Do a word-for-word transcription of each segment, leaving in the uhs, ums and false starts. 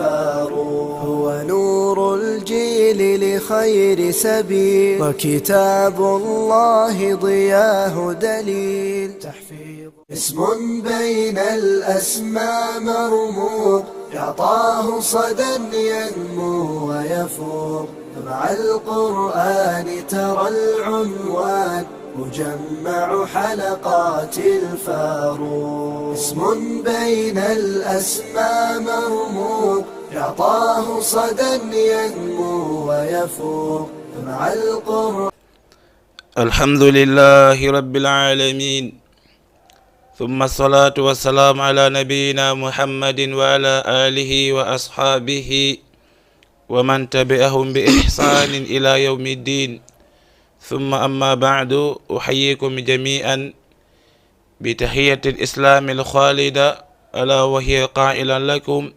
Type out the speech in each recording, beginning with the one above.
هو نور الجيل لخير سبيل، وكتاب الله ضياه دليل. تحفيظ اسم بين الأسماء مرموق، يعطاه صدى ينمو ويفوق، مع القرآن ترى العنوان، مجمع حلقات الفاروق. اسم بين الأسماء مرموق، يعطاه صدى ينمو ويفوق، مع القرآن. الحمد لله رب العالمين، ثم الصلاة والسلام على نبينا محمد وعلى آله وأصحابه ومن تبعهم بإحسان إلى يوم الدين. ثم أما بعد، أحييكم جميعا بتحية الإسلام الخالدة، ألا وهي قائلا لكم: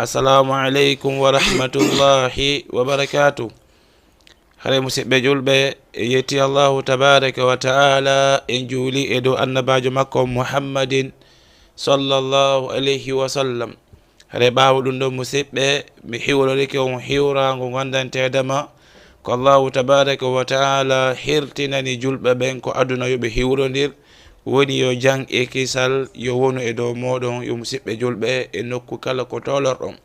السلام عليكم ورحمة الله وبركاته. Hare musidɓe julɓe, en yetti Allahu tabaraka wa ta'ala, en juuli e dow annabaajo makko Muhammadin sallallahu alayhi wa sallam. Hare ɓaawo ɗum ɗon musidɓe, mi hiwrorike on hiwraango nganndanteedama ko Allahu tabaraka wa ta'ala hirtinani julɓe ɓen ko aduna yo ɓe hiwrondir, woni yo jam e kisal yo wonu e dow mooɗon, yo musidɓe julɓe, e nokku kala ko tolorɗon.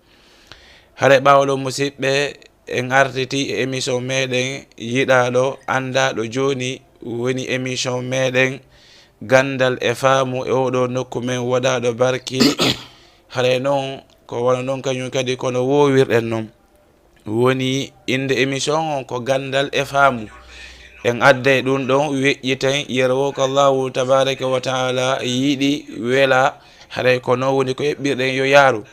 Hare ɓaawo ɗon musidɓe, en artiti e émission meɗen yiɗaaɗo, anndaaɗo jooni, woni émission meɗen Ganndal e Faamu e oɗo nokku men waɗaaɗo barki. Hare non ko wano non kañum kadi kono woowirɗen non. Woni innde émission on ko Ganndal e Faamu. En adday ɗum ɗon, weƴƴiten, yerwo ko Allahu tabaraka wa ta'ala yiɗi, wela, haray ko non woni ko eɓɓirɗen yo yaaru.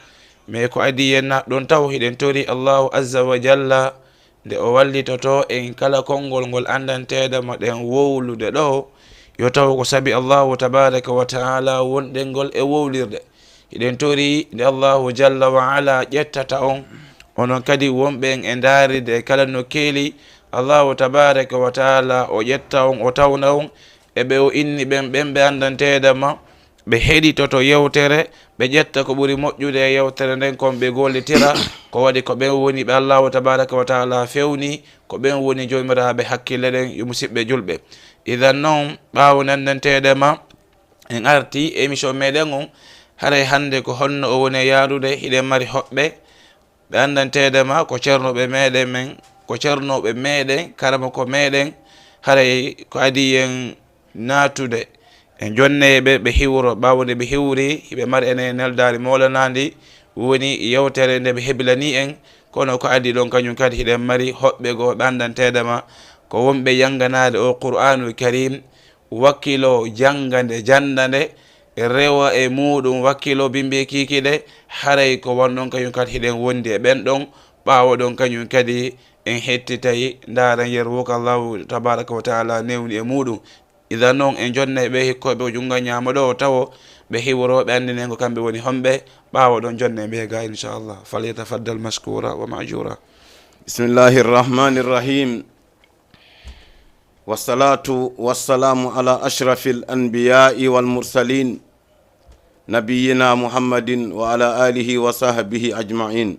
Mais ko adii en naat ɗon taw, hiɗen tori Allahu azza wa jalla nde o wallitoto en kala konngol ngol anndanteeɗo mo ɗen wowlude ɗo, yo taw ko sabi Allahu tabaraka wa ta'ala wonɗen ngol e wowlirde. Hiɗen tori nde Allahu jalla wa ala ƴettata on, onon kadi wonɓe en e ndaaride e kala no keeli, Allahu tabaraka wa ta'ala o ƴetta on, o tawna on, e ɓe o inni ɓen, ɓen ɓe anndanteeɗo ma, ɓe heɗitoto yewtere, ɓe ƴetta ko ɓuri moƴƴude e yewtere nden kon, ɓe gollitira. Ko waɗi ko ɓen woni ɓe Allahu tabaraka wa ta'ala fewni, ko ɓen woni joomiraaɓe hakkille ɗen, yo musidɓe julɓe. Idan non, ɓaawo nanndanteeɗo ma, en arti émission meɗen on, haray hannde ko honno o woni e yaarude, hiɗen mari hoɓɓe, ɓe anndanteeɗo ma ko ceernooɓe meɗen men, ko ceernooɓe meɗen, karamoko meɗen, haray ko adii en naatude, en jonneeɓe, ɓe hiwro, ɓaawo nde ɓe hiwri, hiɓe mari enen neldaari moolanaandi, woni yewtere nde ɓe hebilanii en, kono ko adii ɗon kañum kadi hiɗen mari hoɓɓe goo ɓe anndanteeɗo ma, ko wonɓe yannganaade o Qur'aanul Kariim, wakkilo jannga nde, jannda nde, rewa e muuɗum wakkilo bimbi e kiikiiɗe, haray ko won ɗon kañum kadi hiɗen wondi e ɓen ɗon, ɓaawo ɗon kañum kadi en hettitay ndaaren yeru wo ko Allahu tabaraka wa ta'ala newni e muuɗum. Idan non en jonnay ɓe hikkooɓe o junngo ñaamo ɗo tawo ɓe hiwro ɓe anndinen ko kamɓe woni homɓe, ɓaawo ɗon jonne ɓe ga inchallah. Falyatafaddal mashkura wa ma'jura. بسم الله الرحمن الرحيم. والصلاة والسلام على أشرف الأنبياء والمرسلين، نبينا محمد وعلى آله وصحبه أجمعين.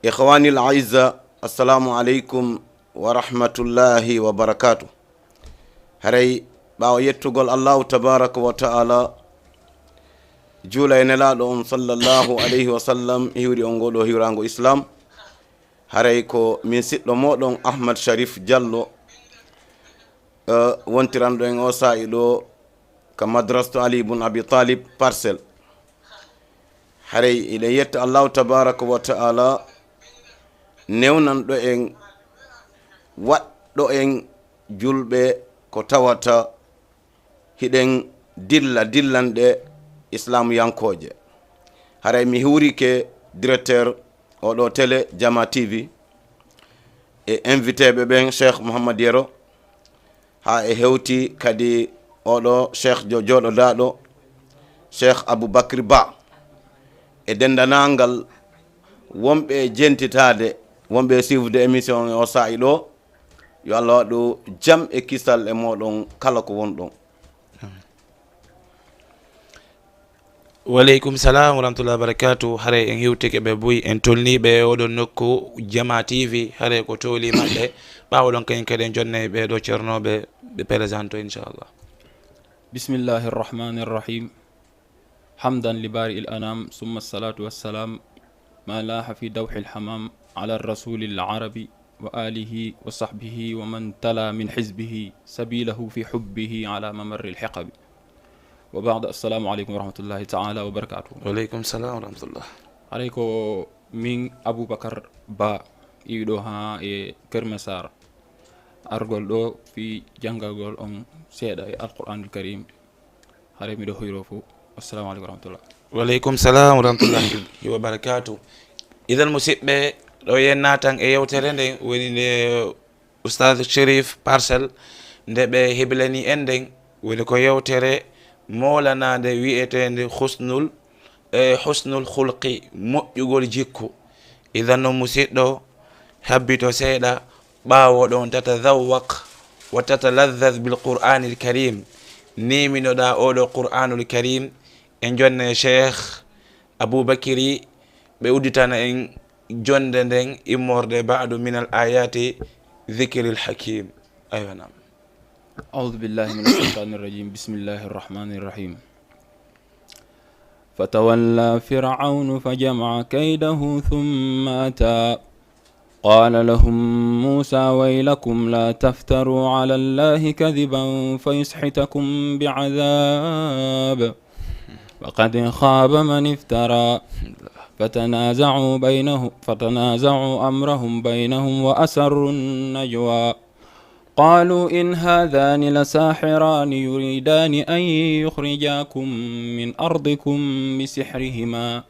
إخواني الأعزاء، السلام عليكم ورحمة الله وبركاته. Haray ɓaawo yettugol Allahu tabaraka wa ta'ala, juula e Nelaaɗo on sallallahu alayhi wa sallam, hiwri on ngoo ɗoo hiwraango Islam. Haray ko min siɗɗo mooɗon Ahmad Sharif Diallo, eh, wontiranɗo en oo saa'i ɗoo ka Madrasatu Ali ibn Abi Talib Parcelles. Haray hiɗen yetta Allahu tabaraka wa ta'ala newnanɗo en, waɗɗo en julɓe ko tawata hiɗen dilla dillanɗe islamuyankooje. Haray mi hiwrike directeur oo ɗoo télé Jama T V e invité ɓe ɓen, Cheikh Mouhammad Yero, haa e hewti kadi oo ɗoo cheikh jo-, jooɗodaaɗo, Cheikh Aboubacry Ba, e denndanangal wonɓe e jentitaade, wonɓe e suivre émission on e oo saa'i ɗoo. Yo Allah waɗu jam e kisal e mooɗon kala ko wonɗon. Waleykum salam wa rahmatullahi wa barakatuh. Haray en hewtike ɓe buy, en tolniiɓe e oɗon nokku Jama T V, haray ko tooli maɓɓe. Ɓaawo ɗon kañum kadi en jonnay ɓee ɗo ceernooɓe, ɓe présento inchallah. بسم الله الرحمن الرحيم. حمدا لبارئ الأنام، ثم الصلاة والسلام ما لاح في دوح الحمام على الرسول العربي وآله وصحبه ومن تلا من حزبه سبيله في حبه على ممر الحقب. وبعد، السلام عليكم ورحمة الله تعالى وبركاته. Waleykum salam wa rahmatullah. Haray ko min Aboubacar Ba, iwiɗo ha e Kermesar, argol ɗo fi janngagol on seeɗa e Alquranul Karim. Haray miɗo hoyro fof. Assalamu aleykum wa rahmatullah. Waleykum salam wa rahmatullahi wa barakatuh. Idan musidɓe, ɗo yen naatan e yewtere nden woni nde Oustaz Chérif Parcelle, nde ɓe heblani en nden, woni ko yewtere moolanaande wi'eteende husnul, e husnul khulqi, moƴƴugol jikku. Idan no musidɗo, habbito seeɗa, ɓaawo ɗon tatazawwaq wa tatalazzaz bil Qur'anil Karim. Neminoɗa oɗo Qur'anul Karim, e jonne Cheikh Aboubacry, ɓe udditana en jonde nden immorde ba'du minal ayati dhikril hakim. Aywa, nam. أعوذ بالله من الشيطان الرجيم. بسم الله الرحمن الرحيم. فتولى فرعون فجمع كيده ثم أتى. قال لهم موسى: ويلكم لا تفتروا على الله كذبا فيسحتكم بعذاب، فقد خاب من افترى. فتنازعوا بينهم، فتنازعوا أمرهم بينهم وأسروا النجوى. قالوا إن هذان لساحران يريدان أن يخرجاكم من أرضكم بسحرهما،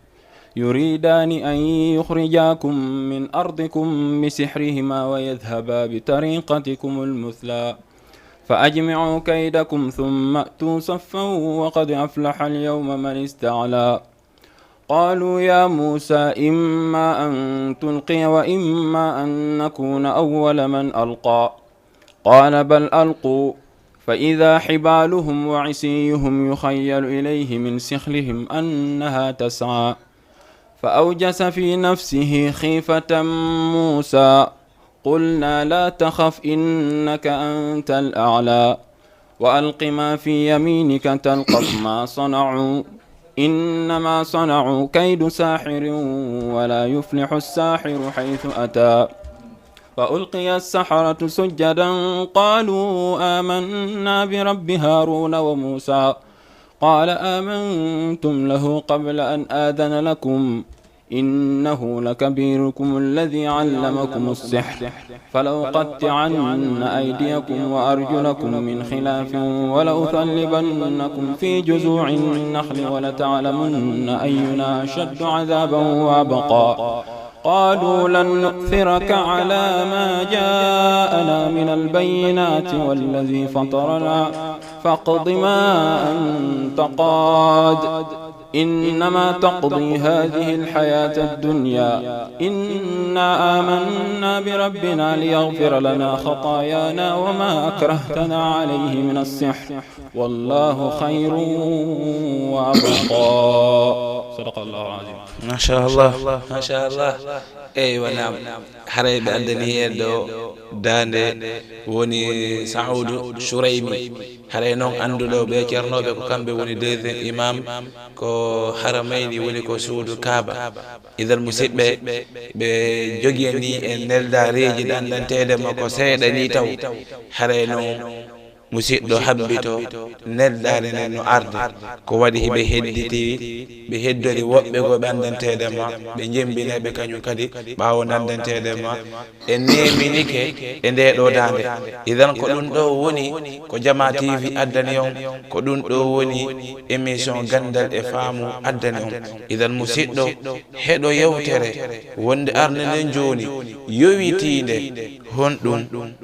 يريدان أن يخرجاكم من أرضكم بسحرهما ويذهبا بطريقتكم المثلى، فأجمعوا كيدكم ثم أتوا صفا وقد أفلح اليوم من استعلى. قالوا يا موسى إما أن تلقي وإما أن نكون أول من ألقى. قال بل ألقوا، فإذا حبالهم وعصيهم يخيل إليه من سحرهم أنها تسعى. فأوجس في نفسه خيفة موسى. قلنا لا تخف إنك أنت الأعلى. وألق ما في يمينك تلقف ما صنعوا. إنما صنعوا كيد ساحر ولا يفلح الساحر حيث أتى. فألقي السحرة سجدا قالوا آمنا برب هارون وموسى. قال آمنتم له قبل أن آذن لكم إنه لكبيركم الذي علمكم السحر فلأقطعن أيديكم وأرجلكم من خلاف ولأصلبنكم في جذوع النخل ولتعلمن أينا أشد عذابا وأبقى. قالوا لن نؤثرك على ما جاءنا من البينات والذي فطرنا فاقض ما أنت قاض إنما تقضي هذه الحياة الدنيا إنا آمنا بربنا ليغفر لنا خطايانا وما أكرهتنا عليه من السحر والله خير وأبقى. صدق الله العظيم. Machallah, machallah. Eywa, nam, haray ɓe addani en ɗo daande woni Saoudu Chouraymi. Haray noon annduɗo ɓe ceernooɓe ko kamɓe woni deuxième imam, ko Haramayni, woni ko suudu Kaaba. Idan musidɓe, ɓe jogiyani en neldaareeji ɗanɗanteede ma ko seeɗa ni taw. Haray noon musidɗo habbito neldaare nden no arde. Ko waɗi hiɓe hedditi, ɓe heddori woɓɓe ko ɓe anndanteede ma, ɓe jemmbinay ɓe kañum kadi ɓaawo nanndanteede ma. En neeminike e ndee ɗo daande. Idan ko ɗum ɗo woni ko Jama T V addani on, ko ɗum ɗo woni émission Ganndal e Faamu addani on. Idan musidɗo, heɗo yewtere wonde arde nden jooni, yowitiinde honɗum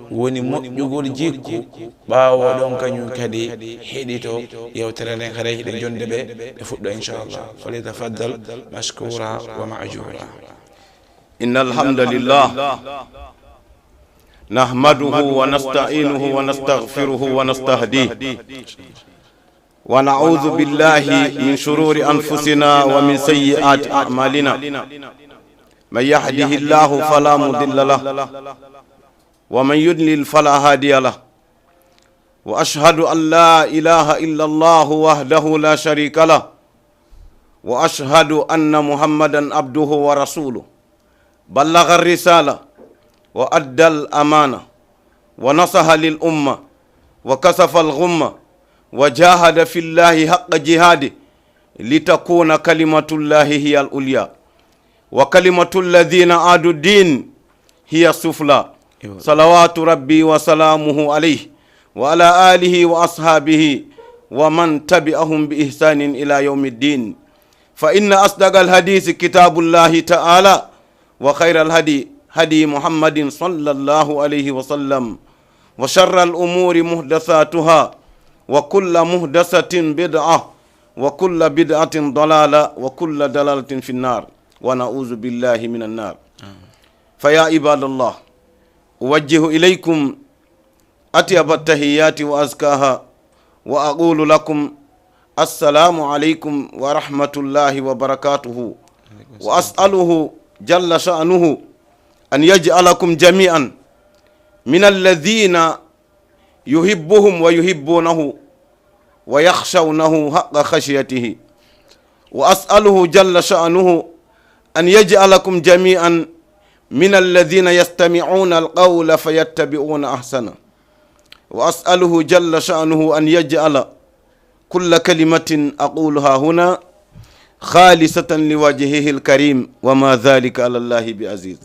woni moƴƴugol jikku. Ɓaawo ɗon kañum kadi heɗito yewtere nden, haray hiɗen jonde ɓe, ɓe fuɗɗo inchallah. Falyatafaddal mashkura wa ma'jura. إن الحمد لله نحمده ونستعينه ونستغفره ونستهديه ونعوذ بالله من شرور أنفسنا ومن سيئات أعمالنا. من يهده الله فلا مضل له، ومن يضلل فلا هادي له. وأشهد أن لا إله إلا الله وحده لا شريك له، وأشهد أن محمدا عبده ورسوله. بلغ الرسالة وأدى الأمانة ونصح للأمة وكشف الغمة وجاهد في الله حق جهاده لتكون كلمة الله هي العليا وكلمة الذين عادوا الدين هي السفلى. صلوات ربي وسلامه عليه وعلى آله وأصحابه ومن تبعهم بإحسان إلى يوم الدين. فإن أصدق الحديث كتاب الله تعالى، وخير الهدي هدي محمد صلى الله عليه وسلم، وشر الأمور محدثاتها، وكل محدثة بدعة، وكل بدعة ضلالة، وكل ضلالة في النار، ونعوذ بالله من النار. فيا عباد الله، أوجه إليكم أطيب التحيات وأزكاها، وأقول لكم: السلام عليكم ورحمة الله وبركاته. وأسأله جل شأنه أن يجعلكم جميعا من الذين يحبهم ويحبونه ويخشونه حق خشيته. وأسأله جل شأنه أن يجعلكم جميعا من الذين يستمعون القول فيتبعون أحسنه. وأسأله جل شأنه أن يجعل كل كلمة أقولها هنا خالصة لوجهه الكريم، وما ذلك على الله بعزيز.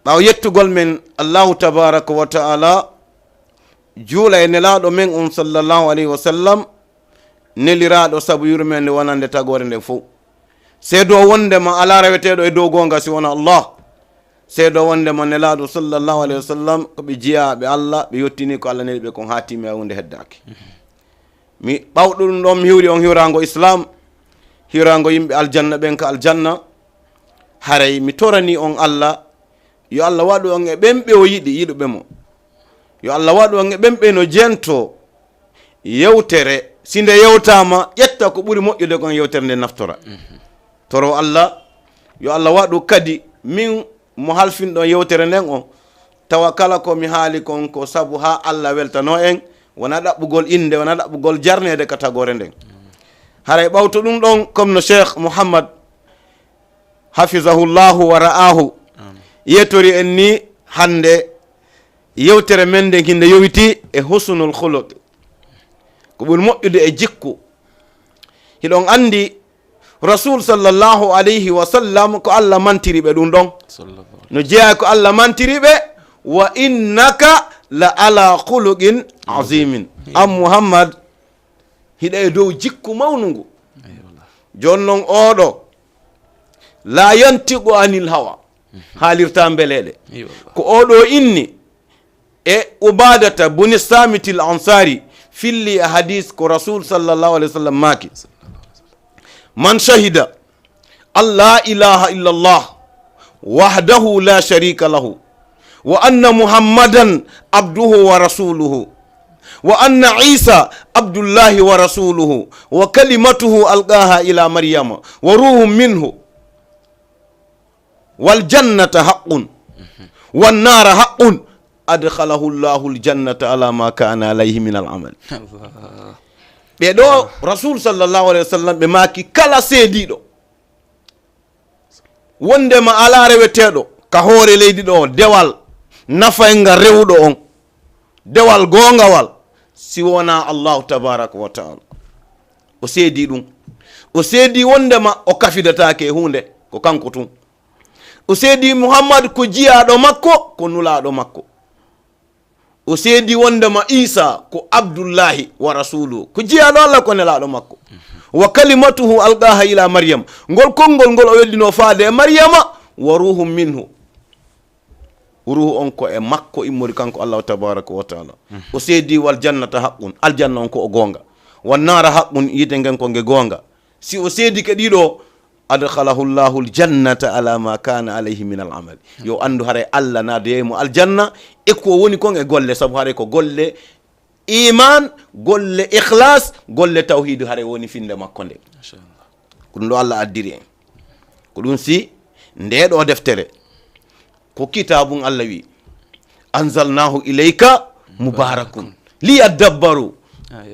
Ɓaawo yettugol men Allahu tabaraka wa ta'ala, juula e nelaaɗo men on sallallahu alayhi wa sallam, neliraaɗo sabu yurmeende wonande tagoore nden fow. Seedo wondema alaa reweteeɗo e dow goonga si wona Allah. Seedo wondema nelaaɗo sallallahu alayhi wa sallam ko ɓe jiyaaɓe Allah, ɓe yottini ko Allah neli ɓe kon haa timmi, huunde heddaaki. Mi ɓawɗo ɗum ɗon, mi hiwri on hiwraango Islam, hiwraango yimɓe aljanna ɓen ka aljanna. Haray mi torani on Allah, yo Allah waɗu on e ɓen ɓe o yiɗi, yiɗuɓe mo. Yo Allah waɗu on e ɓen ɓe no jento yewtere, si nde yewtaama, ƴetta ko ɓuri moƴƴude kon yewtere nde naftora. Toro Allah, yo Allah waɗu kadi min mo halfinɗon yewtere nden on, tawa kala ko mi haali kon ko sabu haa Allah weltano en, wona ɗaɓɓugol innde, wona ɗaɓɓugol jarneede ka tagoore nden. Haray ɓawto ɗum ɗon, comme no Cheikh Mouhammad hafizahullahu wa ra'ahu yetori en ni, hannde yewtere men nden hinde yowiti e husnul khuluq, ko ɓuri moƴƴude e jikku. Hiɗon anndi Rasul sallallahu alayhi wa sallam ko Allah mantiri ɓe ɗum ɗon. No jeyaa ko Allah mantiri ɓe: "Wa innaka la ala khuluqin azimin." An Muhammad, hiɗa e dow jikku mawnungu. Jooni non, oɗo la yantiqu anil hawa, haalirta mbeleɗe. Ko oɗo inni e Ubadata buni Samiti al Ansari filli e hadis ko Rasul sallallahu alayhi wa sallam maaki: "Man shahida an la ilaha illa Allah wahdahu la sharika lahu, wa anna Muhammadan abduhu wa rasuluhu, wa anna Isa abdullahi wa rasuluhu, wa kalimatuhu alqaha ila Maryama, wa ruhun minhu, wal jannata haqqun, wan nara haqqun, adkhalahu Allahu al jannata ala ma kana alayhi min al amal." Ɓe ɗo Rasul sallallahu alayhi wa sallam ɓe maaki, kala seediiɗo wondema alaa reweteeɗo ka hoore leydi ɗo, dewal nafaynga rewuɗo on, dewal goongawal, si wonaa Allahu tabaraka wa taala. O seedi ɗum. O seedi wondema o kafidataake e huunde, ko kanko tun. O seedi Muhammad ko jiyaaɗo makko, ko nulaaɗo makko. O seedi wondema Isa ko Abdullahi wa rasuluhu, ko jiyaaɗo Allah, ko nelaaɗo makko. "Wa kalimatuhu alqaha ila Maryam." Ngol konngol ngol o weddino faade e Maryama, "wa ruhun minhu." Ruhu on ko e makko immori kanko Allahu tabaraka wa taala. O seedi: "Wal jannata haqqun," aljanna on ko o goonga. "Wan nara haqqun," yiite ngen ko nge goonga. Si o seedike ɗiɗo, "Adkhalahu Allahu al jannata ala ma kana alayhi min al amal." Yo anndu haray Allah naadayay mo aljanna e ko woni kon e golle, sabu haray ko golle Iman, golle ikhlas, golle tawhidu, haray woni finde makko nde. Ko ɗum ɗo Allah addiri en. Ko ɗum si nde ɗo deftere ko kitabun Allah wi, anzalnahu ilayka mubarakun liyadabbaru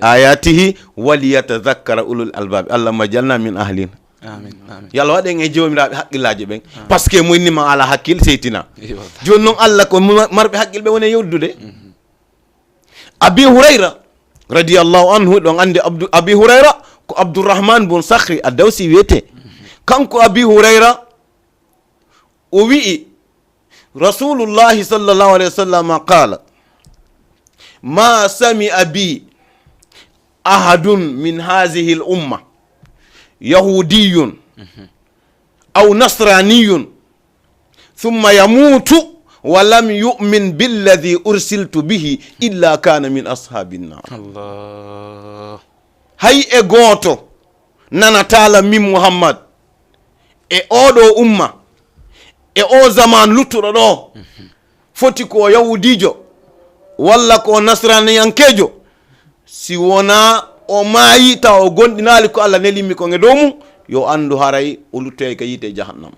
ayatihi waliyatadhakkara ulul albab. Allahumma jalna min ahlin. Amin, amin. Yo Allah waɗen e joomiraaɓe haqqillaaji ɓen. Amin. Parce que mo inni ma ala hakkil seytina. Jooni noon Allah ko marɓe haqqil ɓe woni e yewdude. Abi Hurayra radiyallahu anhu, ɗon anndi Abdu-, Abi Hurayra ko Abdurrahman bun Sakhri ad-Dawsi wiyetee. Kanko Abi Hurayra o wi'i, Rasulullahi sallallahu alayhi wa sallam qala, "Ma sami'a bi ahadun min hadhihi al-umma, yahudiyun aw nasraniyun, thumma yamutu wa lam yu'min billadhi ursiltu bihi illa kana min ashabin nar." Allah. Hay e gooto nanataala min Muhammad e oɗo umma, e o zaman luttuɗo ɗo, foti ko yahudiijo walla ko nasraniyankeejo, si wonaa o maayi tawa o gomɗinaali ko Allah nelimmi ko e dow mum, yo anndu haray o luttoyay ka yiite jahannama.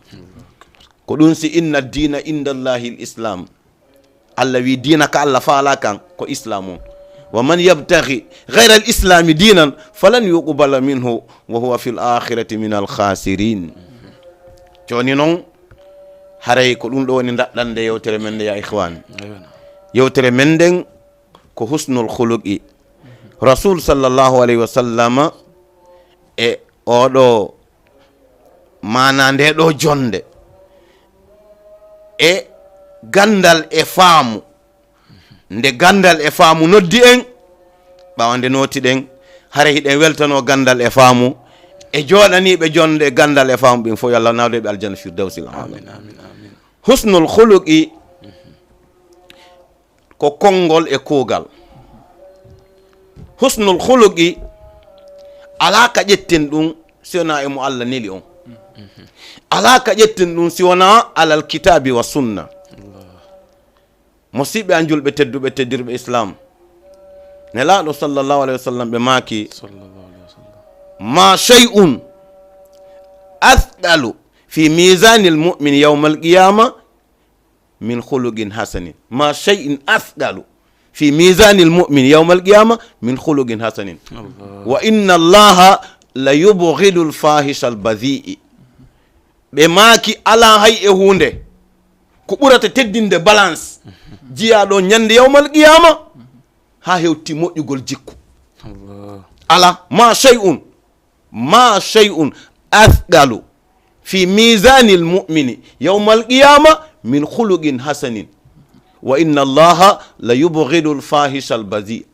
Ko ɗum si inna diina inda Allahi l-Islam. Allah wi diina ka Allah faala kan ko Islam on. "Wa man yabtaghi ghayra al-Islami diinan falan yuqbala minhu wa huwa fil akhirati min al-khasirin." Jooni noon, haray ko ɗum ɗo woni ndaɗɗande yewtere men nde, ya ikhwan. Yewtere men nden ko husnul khuluqi. Rasul sallallahu alayhi wa sallama e oɗo maana nde ɗo jonde e gandal e faamu. Nde gandal e faamu noddi en, ɓaawo nde nooti ɗen, hara hiɗen weltano gandal e faamu e jooɗaniiɓe jonde gandal e faamu ɓen fof, yo Allah nawde ɓe aljanna firdawsil aala. Amin, amin, amin. Husnul khuluqi ko konngol e kuugal. Husnul khuluqi alaa ka ƴetten ɗum si wonaa e mo Allah neli on. Alaa ka ƴetten ɗum si wonaa alal kitaabi wa sunna. Musiɓɓe an julɓe tedduɓe teddirɓe Islam, Nelaaɗo sallallahu alayhi wa sallam ɓe maaki, "Ma shay'un athqalu fi mizanil mu'min yawmal qiyama min khuluqin hasanin." Ma shay'in athqalu fi mizanil mu'min yawmal qiyama min khuluqin hasanin. Allah. "Wa inna Allaha la yubghidul fahishal badhi'i." Ɓe maaki, alaa hay e huunde ko ɓurata teddinde balance jiyaaɗo ñande yawmal qiyama haa hewti moƴƴugol jikku. Allah. Alaa, ma shay'un, ma shay'un athqalu fi mizanil mu'mini yawmal qiyama min khuluqin hasanin. "Wa inna Allaha la yubghidul fahishal badhi."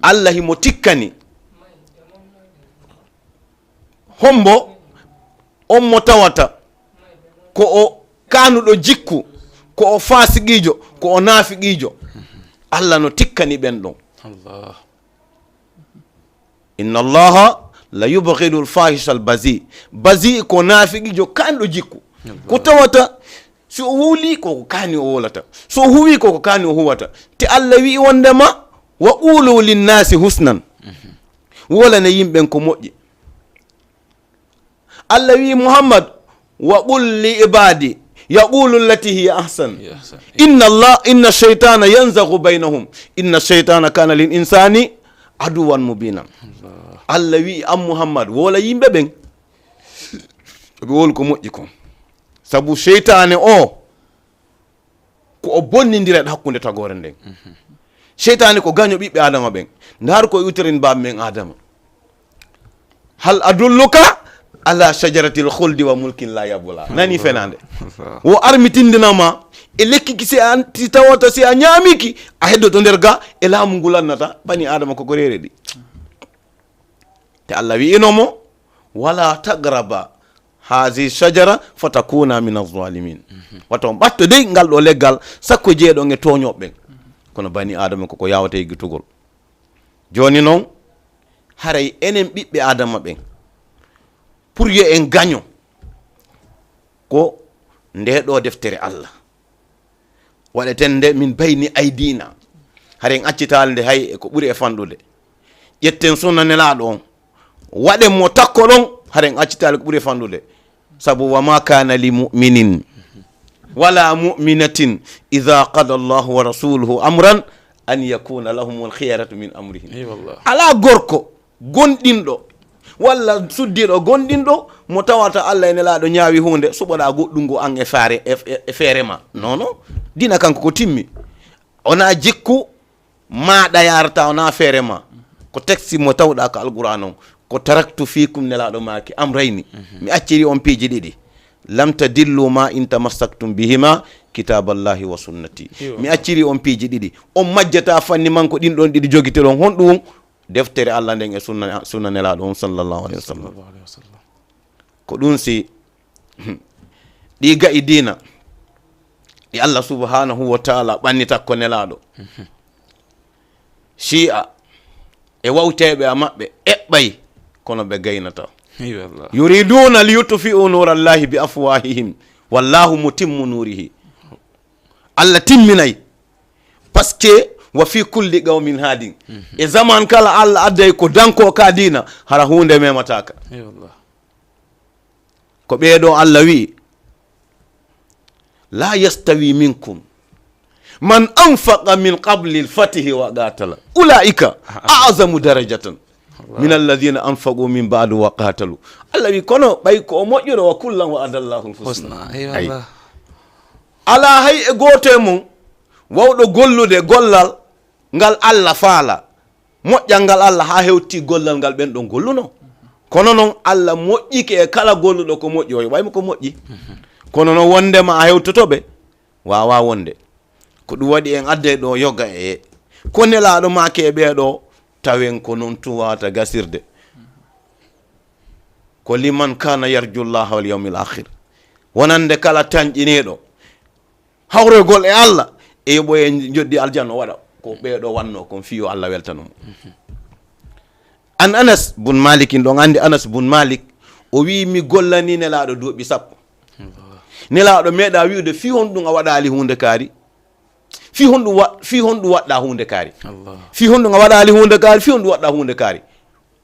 Allah himo tikkani hombo on mo tawata ko o kaanuɗo jikku, ko o faasiqiijo, ko o naafiqiijo. Allah no tikkani ɓen ɗon. Allah. "Inna Allaha la yubghidul fahishal bazi." Bazi ko naafiqiijo kaanɗo jikku. Allah. Ko tawata si o wowli ko ko kaani o wolata. So o huwi ko ko kaani o huwata. Te Allah wi'i wondema, "Wa qulu linnasi husnan." Wolane yimɓen ko moƴƴi. Allah wi'i Muhammad, "Wa qul li ibadi yaqulu allati hiya ahsan. Hiya ahsan. Inna Allah, inna shaytana yanzaghu baynahum. Inna shaytana kana lil insani aduwan mubina." Allah. Allah wi'i an Muhammad, wola yimɓe ɓen. Ɓe wol ko moƴƴi kon. Sabu seytaane o ko o bonnindirat hakkunde tagoore nden. Seytaane ko gaño ɓiɓɓe Adama ɓen. Ndaar ko iwtirin baaba men Adama. "Hal adulluka ala shajaratil khuldi wa mulkin la yabla?" Nani fenaande. Wo armitindinama e lekki ki si a, si tawata si a ñaamiki, a heddoto nder ga e laamu ngu lannata bani Adama ko ko reere ɗi. Te Allah wi'ino mo, "Wala taqraba hazi shajara fatakuna min az-zalimin." Wato on ɓatto dey ngal ɗo leggal, sakko jeeɗon e tooñooɓe ɓen. Kono bani Adama ko ko yawata e gitugol. Jooni noon, haray enen ɓiɓɓe Adama ɓen, pour yo en gaño, ko nde ɗo deftere Allah. Waɗeten nde min bayni aydina. Haren accitaali nde hay e ko ɓuri e fanɗude. Ƴetten sunna Nelaaɗo on, waɗen mo takko ɗon, haren accitaali ko ɓuri e fanɗude. Sabu, wa ma kana li mu'minin wala mu'minatin idha qada Allahu wa rasuluhu amran an yakuna lahumul khiyaratu min amrihim. Alaa gorko gonɗinɗo walla suddiiɗo gonɗinɗo mo tawata Allah e Nelaaɗo ñaawi huunde, suɓoɗaa goɗɗum ngo an e faare, e, e, e feere ma. Non, non. Diina kanko ko timmi. Wonaa jikku maaɗa yaarata, wonaa feere ma. Ko texte mo tawɗaa ko Alquraan on. Ko taraktu fiikum, Nelaaɗo maaki, amrayni. Mi acciri on piiji ɗiɗi. Lam tadillu ma in tamassaktum bihima, kitaballahi wa sunnati. Mi acciri on piiji ɗiɗi. On majjata fanni man ko ɗin ɗon ɗiɗi jogitoɗon. Honɗum? Deftere Allah nden e sunna, sunna Nelaaɗo on sallallahu alayhi wa sallam. Ko ɗum si ɗi ga'i diina, ɗi Allah subhanahu wa ta'ala ɓannita ko Nelaaɗo. Shi'a e wawteeɓe a maɓɓe eɓɓay, kono ɓe gaynata. Yuriduna liyutfi'u nurallahi bi afwahihim, wallahu mutimmu nurihi. Allah timminay. Parce que wa fi kulli qawmin hadin. E zaman kala Allah adday ko danko ka diina, hara huunde memataka. Ko ɓeeɗo Allah wi'i, la yastawi minkum man anfaqa min qabli al-fatihi wa qatala, ulaika a'zamu darajatan min alladhina anfaqu min ba'du wa qatalu. Allah wi'i, kono ɓay ko o moƴƴuɗo, wa kullan wa'ada Allahu al-husna. Alaa hay e gooto e mon wawɗo gollude gollal ngal Allah faala, moƴƴal ngal Allah, haa hewti gollal ngal ɓen ɗon golluno. Kono non, Allah moƴƴike e kala golluɗo ko moƴƴi, o yoɓay mo ko moƴƴi. Kono non, wondema a hewtoto ɓe, waawaa wonde. Ko ɗum waɗi en adday ɗo yoga e ko Nelaaɗo maaki e ɓee ɗo, tawen ko non tun waawata gasirde. Ko liman kana yarju Llaha wal yawmil akhir. Wonande kala tanƴiniiɗo hawroygol e Allah, e yoɓoye joddi aljanna o waɗa ko ɓee ɗo wanno kon fii yo Allah weltano mo. An Anas bun Malik, in ɗon anndi Anas bun Malik, o wi'i, mi gollani Nelaaɗo duuɓi sappo. Nelaaɗo meeɗa wi'ude fii honɗum a waɗaali huunde kaari? Fii honɗum wa-, fii honɗum waɗɗaa huunde kaari? Fii honɗum a waɗaali huunde kaari? Fii honɗum waɗɗaa huunde kaari?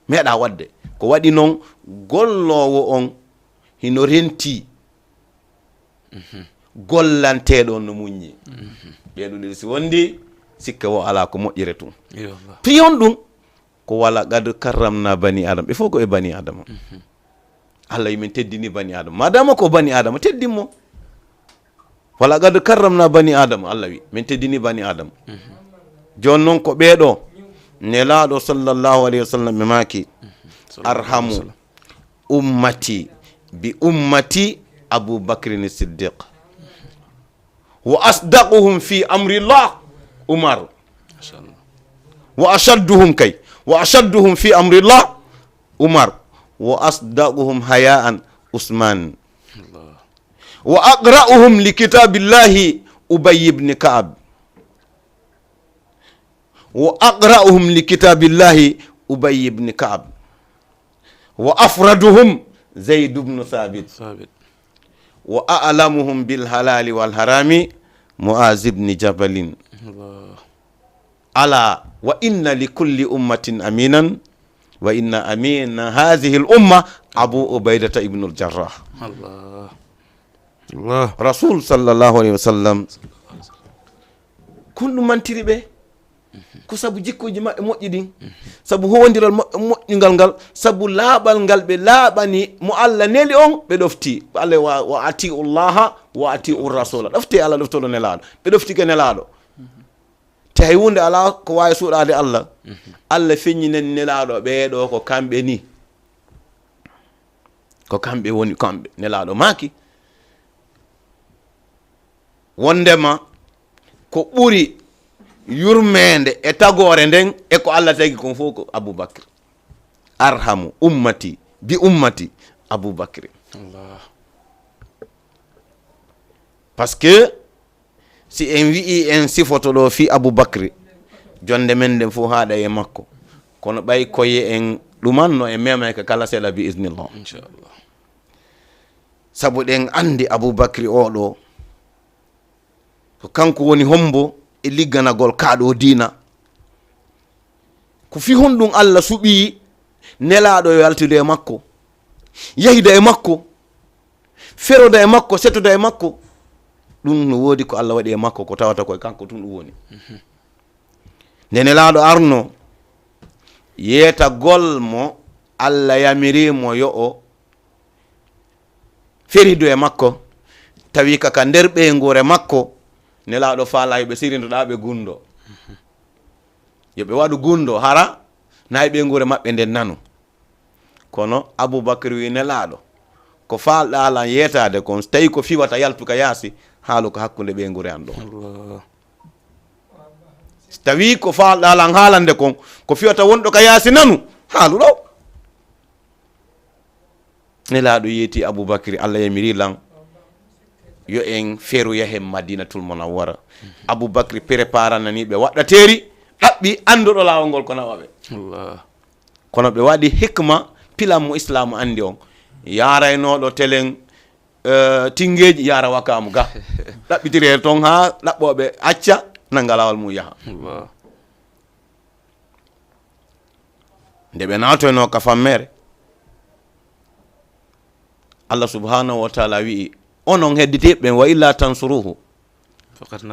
Meeɗa waɗde. Ko waɗi non, golloowo on hino rentii gollanteeɗo on no muññi. Ɓee ɗiɗo si wondi, sikke wo alaa ko moƴƴere tun. Fii honɗum? Ko wala qad karramna bani Adam. Ɓe fof ko ɓe bani Adama. Allah wi, min teddini bani Adama. Madama ko bani Adama, teddin mo. Wala qad karramna bani Adama. Allah wi, min teddini bani Adama. Jooni non ko ɓee ɗo, Nelaaɗo sallallahu alayhi wa sallam ɓe maaki, arhamu ummati bi ummati Abu Bakrin Siddiq. Wa asdaquhum fi amrillah Umar. Wa ashadduhum kay. Wa ashadduhum fi amrillah Umar. Wa asdaquhum hayaan Usman. Wa aqra'uhum li kitabillahi Ubay ibn Ka'ab. Wa aqra'uhum li kitabillahi Ubay ibn Ka'ab. Wa afraduhum Zayd ibn Thabit. Wa a'lamuhum bil halali wal harami Muaz ibn Jabalin. Ala wa inna li kulli ummatin aminan, wa inna amina hadhihi al umma Abu Ubaidata ibn al Jarrah. Rasul sallallahu alayhi wa sallam, kon ɗum mantiri ɓe. Ko sabu jikkuuji maɓɓe moƴƴi ɗin, sabu hoondiral maɓɓe moƴƴungal ngal, sabu laaɓal ngal ɓe laaɓani mo Allah neli on, ɓe ɗofti. Allah wa, wa atiu llaha wa atiu rasula. Ɗofte Allah, ɗoftoɗo Nelaaɗo. Ɓe ɗoftike Nelaaɗo. Te hay huunde alaa ko waawi suuɗaade Allah. Allah feññinani Nelaaɗo ɓee ɗo ko kamɓe ni. Ko kamɓe woni kamɓe. Nelaaɗo maaki, wondema ko ɓuri yurmeende e tagoore nden e ko Allah tagi kon fof ko Abubakr. Arhamu ummati bi ummati Abubakr. Parce que si en wi'i en sifoto ɗo fii Abubakri, jonde men nden fof haaɗay e makko. Kono ɓay koye en ɗumanno, en memay ka kala seeɗa bi iznillah. Inchallah. Sabu ɗen anndi Abubakri oo ɗoo, ko kanko woni hombo e ligganagol kaa ɗoo diina, Ko fii honɗun Allah suɓii Nelaaɗo yo yaltido e makko, yahida e makko, feroda e makko, setoda e makko? Ɗun no woodi ko Allah waɗi e makko, ko tawata ko e kanko tun ɗun woni. Nde Nelaaɗo arno, yeetagol mo, Allah yamiri mo yo o ferido e makko, tawi ka, ka nder ɓeynguure makko, Nelaaɗo faalaa yo ɓe sirindoɗaa ɓe gunndoo. Yo ɓe waɗu gunndoo, hara na e ɓeynguure maɓɓe nden nanu. Kono Abubakar wi'i Nelaaɗo, ko faalɗaa lan yeetaade kon, so tawi ko fii wata yaltu ka yaasi, haalu ka hakkunde ɓeynguure an ɗon. Allah. So tawi ko faalɗaa lan haalande kon, ko fii wata wonɗo ka yaasi nanu, haalu ɗoo. Nelaaɗo yeeti Abubakri, Allah yamiri lan yo en feru yahen Madinatul Munawwara. Abubakri preparanani ɓe waɗɗateeri, ɗaɓɓi annduɗo laawol ngol ko nawa ɓe. Allah. Kono ɓe waɗi hikma, pilan mo Islaamu anndi on. Yaaraynooɗo telen, eh, Tingeeji, yaara Wakaamu ga. Ɗaɓɓitiree ton haa ɗaɓɓooɓe acca, nanga laawol mum yaha. Allah. Nde ɓe naatoynoo ka fammeere, Allah subhanahu wa taala wi'i, onon hedditiiɓe ɓen, "Wa illa tansuruhu,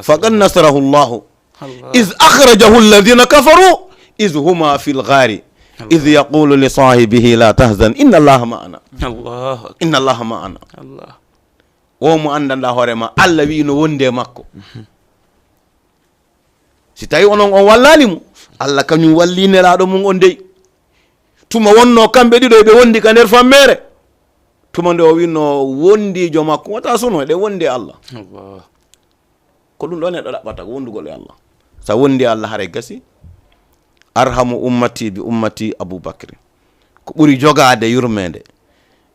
faqad nasarahu Allahu, Allah. Iz akhrajahu alladhina kafaru, iz huma fil ghari, iz yaqulu li sahibihi la tahzan, inna Allaha ma'ana." Allahu akbar. Inna Allaha ma'ana. Allah. Wo mo anndanɗaa hoore ma, Allah wi'i no wondi e makko. Si tawi onon on wallaali mo, Allah kañum wallii Nelaaɗo mum on dey. Tuma wonnoo kamɓe ɗiɗo eɓe wondi ka nder fammeere. Tuma nde o winnoo wondiijo makko, wata suno, eɗen wondi e Allah. Allah. Ko ɗum ɗoo neɗɗo ɗaɓɓata, ko wondugol e Allah. Sa wondi e Allah, haray gasi. Arhamu ummati bi ummati Abu Bakri. Ko ɓuri jogaade yurmeende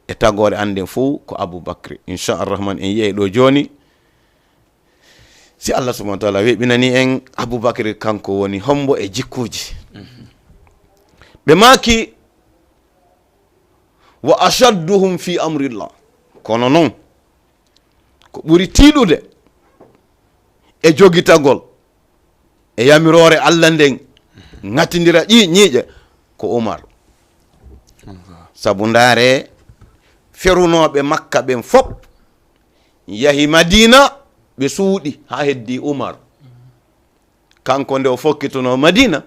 e tagoore an nden fow ko Abu Bakri. Incha Arrahman, en yiyay ɗoo jooni. Si Allah subhanahu wa taala weɓinani en Abubakri, kanko woni hombo e jikkuuji. Ɓe maaki, "Wa ashadduhum fi amrillah." Kono non, ko ɓuri tiiɗude e jogitagol e yamiroore Allah nden, ŋatindira ƴi-, ɲiiƴe, ko Umar. Sabu ndaare, ferunooɓe Makka ɓen fop yahi Madina, ɓe suuɗi haa heddii Umar. Kanko nde o fokkitunoo Madina,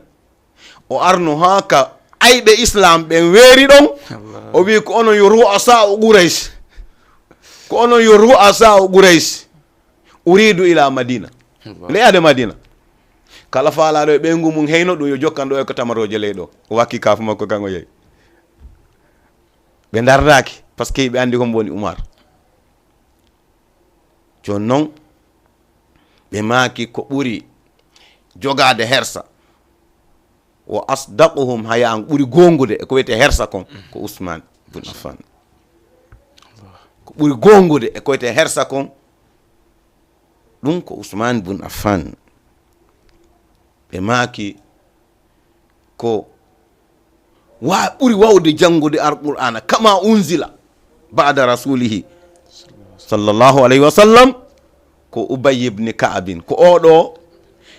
o arno haa ka ayɓe Islam ɓen weeri ɗon, Allah. O wi'i, "Ko onon yo ru'asa'u Quraysh. Ko onon yo ru'asa'u Quraysh. Uridu ila Madina." Allah. Nde yaade Madina. Kala faalaaɗo e ɓeyngu mum heyno ɗum, yo jokkan ɗo e ko tamarooje ley ɗo. O wakki kaafu makko kan o yehi. Ɓe ndardaaki, parce que ɓe anndi hombo woni Umar. Jooni non, ɓe maaki ko ɓuri jogaade hersa, wa asdaquhum haya'an, ɓuri goongude e ko wiyetee hersa kon, ko Usman bun Affan. Ko ɓuri goongude e ko wiyetee hersa kon, ɗum ko Usman bun Affan. Ɓe maaki ko wa-, ɓuri wawde janngude Alqur'aana, kama unzila ba'da rasulihi sallallahu alayhi wa sallam, ko Ubay ibn Ka'abin. Ko oɗo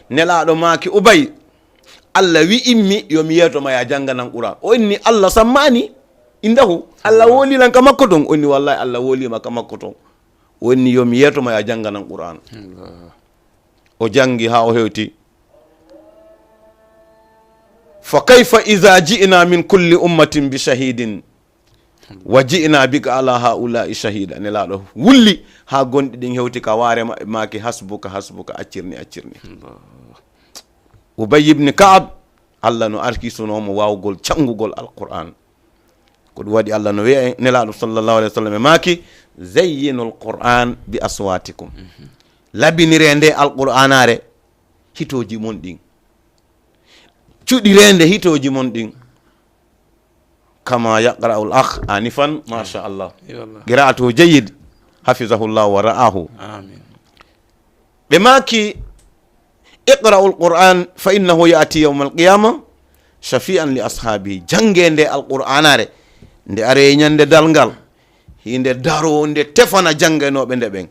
Nelaaɗo maaki Ubay, "Allah wi'immi yo mi yeeto ma ya jannganan Qur'aan." O inni, "Allah sammaani indahu." Allah wooli lan ka makko ton. O inni, "Wallahi, Allah wooli ma ka makko ton." O inni, "Yo mi yeeto ma ya jannganan Qur'aan." Allah. O janngi haa o hewti. "Fa kayfa iza ji'na min kulli ummatin bi shahidin wa ji'na bika ala haula'i shahida." Nelaaɗo wulli haa gonɗi ɗin hewti ka waare maɓɓe, maaki, "Hasbuka, hasbuka, accirni, accirni." Allah. Ubay ibn Ka'ab, Allah no arkisunoo mo waawgol canngugol Alqur'aan. Ko ɗum waɗi Allah no wi'a en, Nelaaɗo sallallahu alayhi wa sallam e maaki, "Zayyinul Qur'aan bi aswatikum." Labiniree nde Alqur'aanaare hitooji mon ɗin. Cuɗiree nde hitooji mon ɗin. Kama yaqra'ul akh anifan, masha Allah. Yo Allah. Qira'atuhu jayyid, hafizahullah wa ra'ahu. Amin. Ɓe maaki, "Iqra'ul Qur'an fa innahu ya'ti yawmal qiyama shafi'an li ashabihi." Jannge nde Alqur'aanaare, nde aree ñande darngal, hinde daroo, nde tefana jannganooɓe nde ɓen.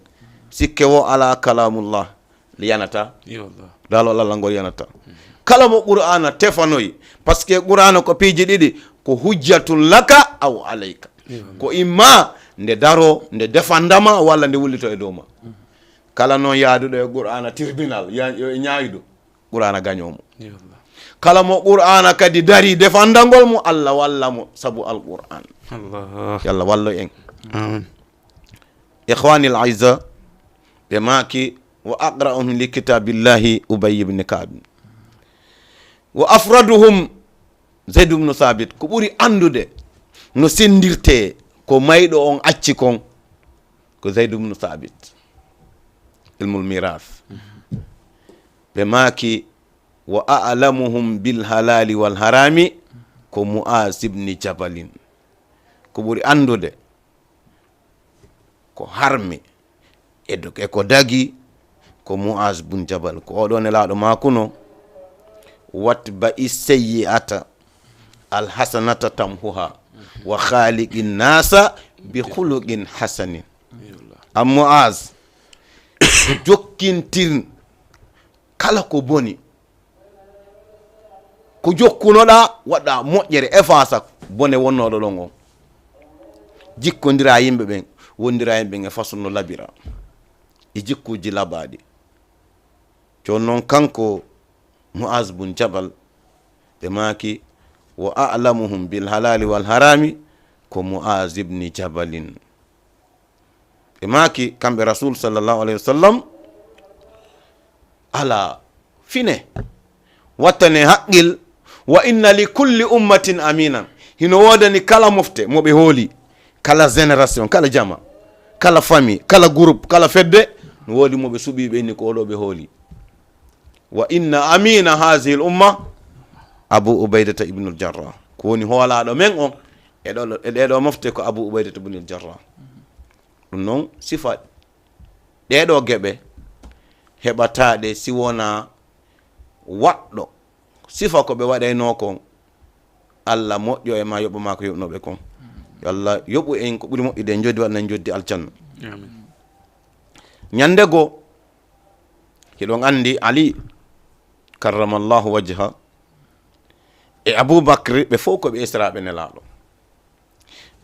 Sikke wo alaa, kalamullah yanata. Yo Allah. Daalol Allah ngol yanata. Kala mo Qur'aana tefanoyi, parce que Qur'aana ko piiji ɗiɗi, ko hujjatun laka aw alayka. Ko imma nde daro, nde defandama, walla nde wullito e dow ma. Kala noon yaaduɗo e Qur'aana tribunal, ya-, yo e ñaaydu, Qur'aana gañoo mo. Kala mo Qur'aana kadi dari defandagol mo, Allah walla mo sabu Al-Qur'aan. Allah. Yo Allah wallu en. Amin. Ikhwanil aizza, ɓe maaki, "Wa aqra'uhum li kitabillahi Ubay ibn Ka'b. Wa afraduhum Zayd ibn Thabit." Ko ɓuri anndude no senndirtee ko mayɗo on acci kon, ko Zayd ibn Thabit. Ilmul miras. Ɓe maaki, "Wa a'lamuhum bil halali wal harami ko Mu'az ibn Jabalin." Ko ɓuri anndude ko harmi e do-, e ko dagi ko Mu'az bun Jabal. Ko oɗo nelaaɗo maakuno, "Watba'i sayyi'ata al hasanata tamhuha wa khaliqin nasa bi khuluqin hasanin." An Mu'az, jokkintir kala ko boni. Ko jokkunoɗaa, waɗa moƴƴere, efasa bone wonnooɗo ɗon on. Jikkondira yimɓe ɓen, wondira yimɓe ɓen e façon no labira. E jikkuuji labaaɗi. Jooni noon kanko Mu'az bun Jabal, ɓe maaki, "Wa a'lamuhum bil halali wal harami ko Mu'az ibni Jabalin." Ɓe maaki, kamɓe Rasul sallallahu alayhi wa sallam, "Alaa, fine, wattane haqqil, wa inna li kulli ummatin aminan." Hino woodani kala mofte mo ɓe hooli, kala génération, kala jama, kala famille, kala groupe, kala fedde, no woodi mo ɓe suɓii, ɓe inni ko oɗo ɓe hooli. "Wa inna amina hazihil umma Abu Ubaydata ibnul Jarrah." Ko woni hoolaaɗo men on e ɗo, e ɗeɗo mofte ko Abu Ubaydata ibnul Jarrah. Ɗum noon, sifa ɗeɗo geɓe heɓataɗe si wona waɗɗo sifa ko ɓe waɗayno kon. Allah moƴƴo e ma, yoɓo ma ko yoɓnoɓe kon. Yo Allah yoɓu en ko ɓuri moƴƴude en joddi, waɗana en joddi aljanna. Amin. Ñande goo, hiɗon anndi Ali karramallahu wajha e Abu Bakri, ɓe fof ko ɓe esiraaɓe Nelaaɗo.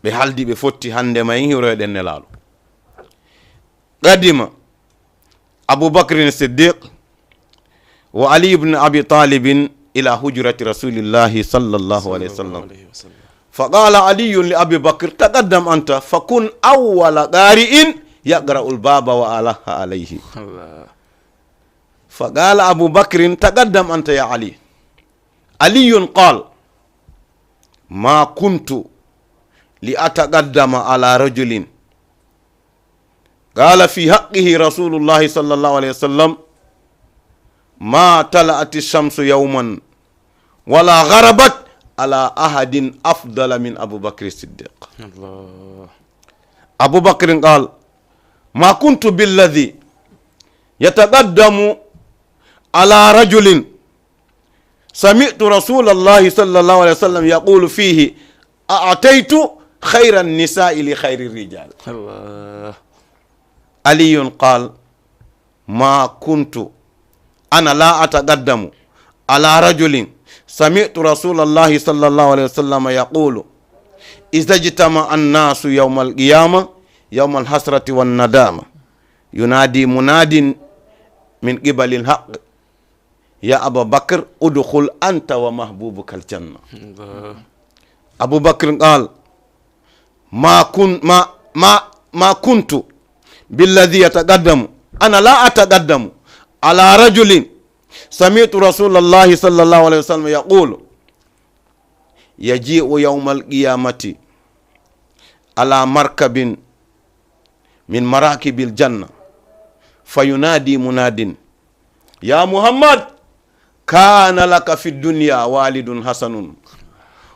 Ɓe haldi, ɓe fotti, hannde ma en hiwroyɗen Nelaaɗo. Qadima Abu Bakrin Siddiq wa Ali ibn Abi Talibin ila hujrati Rasulillahi sallallahu alayhi wa sallam. Fa qala Aliyun li Abi Bakr, "Taqaddam anta, fa kun awwala qari'in yaqra'ul baba wa alaha alayhi." Allah. Fa qala Abu Bakrin, "Taqaddam anta ya Ali." Aliyun qal, "Ma kuntu li ataqaddama ala rajulin qala fi haqqihi Rasulullahi sallallahu alayhi wa sallam, ma tala'ati shamsu yawman wala gharabat ala ahadin afdala min Abu Bakr Siddiq." Allah. Abu Bakrin qal, "Ma kuntu billadhi yataqaddamu ala rajulin sami'tu Rasulallahi sallallahu alayhi wa sallam yaqulu fihi, a'taytu khayran nisa'i li khayri rijal." Allah. Aliyun qal, "Ma kuntu, ana la ataqaddamu ala rajulin sami'tu Rasulallahi sallallahu alayhi wa sallam yaqulu, idha ijtama an-nasu yawmal qiyama, yawmal hasrati wan nadama, yunadi munadin min qibalil haqq, ya Aba Bakr, udkhul anta wa mahbubuka al-janna." Allah. Abu Bakr qal, "Ma kun-, ma, ma, ma kuntu billadhi yataqaddamu, ana la ataqaddamu ala rajulin sami'tu Rasulallahi sallallahu alayhi wa sallam yaqulu, yaji'u yawmal qiyamati ala markabin min marakibil janna, fayunadi munadin, ya Muhammad, kana laka fi dunya walidun hasanun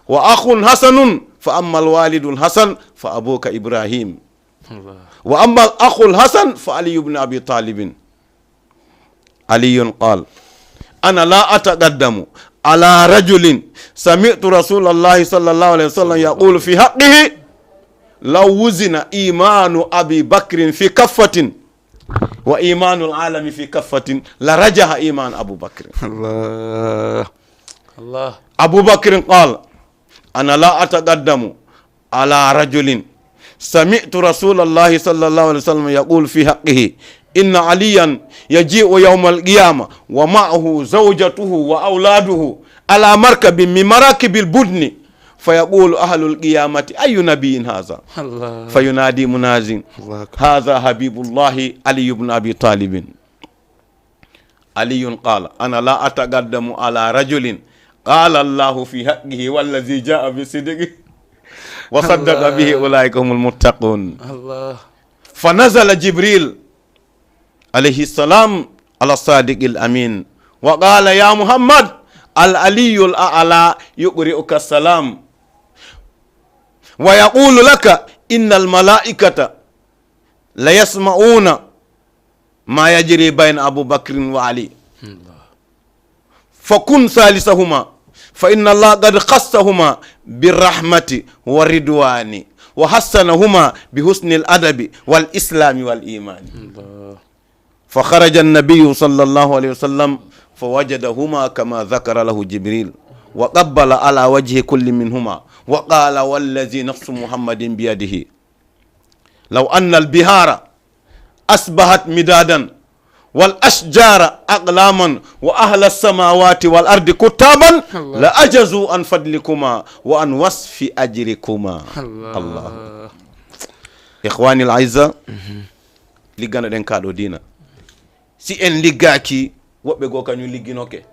wa akhun hasanun, fa amma al walidul hasan fa abuka Ibrahim, wa amma al akhul hasan fa Ali ibn Abi Talibin." Aliyun qal, "Ana la ataqaddamu ala rajulin sami'tu Rasulallahi sallallahu alayhi wa sallam yaqulu fi haqqihi, law wuzina imanu Abi Bakrin fi kaffatin, وإيمان العالم في كفة لرجح إيمان أبو بكر. الله. الله. أبو بكر قال: أنا لا أتقدم على رجل سمعت رسول الله صلى الله عليه وسلم يقول في حقه: إن عليا يجيء يوم القيامة ومعه زوجته وأولاده على مركب من مراكب البدن، فيقول أهل القيامة: أي نبي هذا؟ الله. فينادي مناد: الله أكبر. هذا حبيب الله علي بن أبي طالب. علي قال: أنا لا أتقدم على رجل قال الله في حقه: والذي جاء بالصدق وصدق به أولئك هم المتقون. الله. فنزل جبريل عليه السلام على الصادق الأمين وقال: يا محمد، العلي الأعلى يقرئك السلام ويقول لك: إن الملائكة ليسمعون ما يجري بين أبو بكر وعلي، فكن ثالثهما، فإن الله قد خصهما بالرحمة والرضوان وحصنهما بحسن الأدب والإسلام والإيمان. الله. فخرج النبي صلى الله عليه وسلم فوجدهما كما ذكر له جبريل وقبل على وجه كل منهما وقال: والذي نفس محمد بيده لو أن البحار أصبحت مدادا والأشجار أقلاما وأهل السماوات والأرض كتابا الله. لعجزوا عن فضلكما وعن وصف أجركما. الله. إخواني الأعزاء, liggano ɗen kaa ɗo diina. Si en liggaaki, woɓɓe goo kañum ligginoke.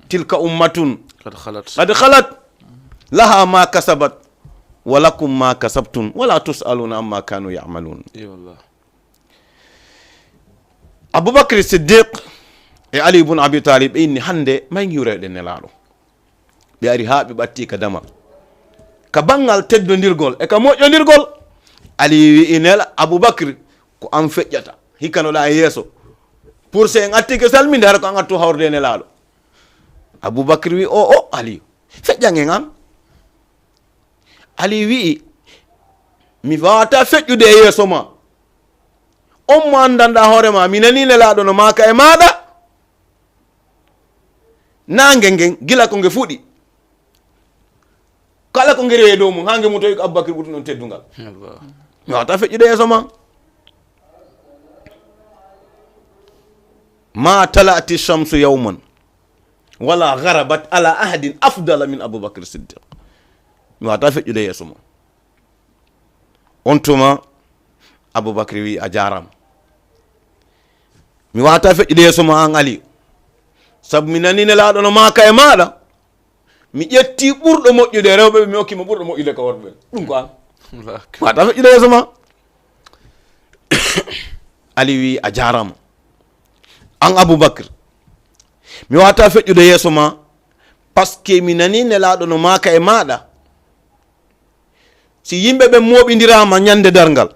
تلك أمة قد خلت. قد خلت لها ما كسبت ولكم ما كسبتم ولا تسألون عما كانوا يعملون. اي والله. Abubakri Siddiq e Ali ibn Abi Talib ɓe inni: hannde may ngiwrayɗen Nelaaɗo. Ɓe ari haa ɓe ɓatti ka damal, ka banngal teddondirgol e ka moƴƴondirgol. Ali wi'i Nela, Abubakri, ko an feƴƴata, hikkanoɗaa e yeeso. Pour si en attike salminde, hara ko an attu hawrude e Nelaaɗo. Abubakri wi'i: o o, Aliyu, feƴƴan en an. Ali wi'i: mi waawataa feƴƴude e yeeso ma. On mo anndanɗaa hoore ma, mi nanii Nelaaɗo no maaka e maaɗa. Naange ngen, gila ko nge fuɗi, kala ko nge rewi e dow mum, haa nge mutoyi ko Abubakri ɓuri ɗum teddungal. الله. Mi waawataa feƴƴude yeeso ma. ما طلعت الشمس يوما ولا غربت على أحد أفضل من أبو بكر الصديق. Mi waawataa feƴƴude yeeso ma. On tuma, Abubakri wi'i: a jaaraama. Mi waawataa feƴƴude yeeso ma an Aliyu, sabu mi nanii Nelaaɗo no maaka e maaɗa. Mi ƴetti ɓurɗo moƴƴude e rewɓe ɓe, mi hokki mo ɓurɗo moƴƴude ka worɓe ɓen. Ɗum ko an. الله أكبر. Mi waawataa feƴƴude yeeso ma. Ali wi'i: a jaaraama. An Abubakr, mi waawataa feƴƴude yeeso ma, parce que mi nanii Nelaaɗo no maaka e maaɗa. Si yimɓe ɓen mooɓindiraama ñande darngal,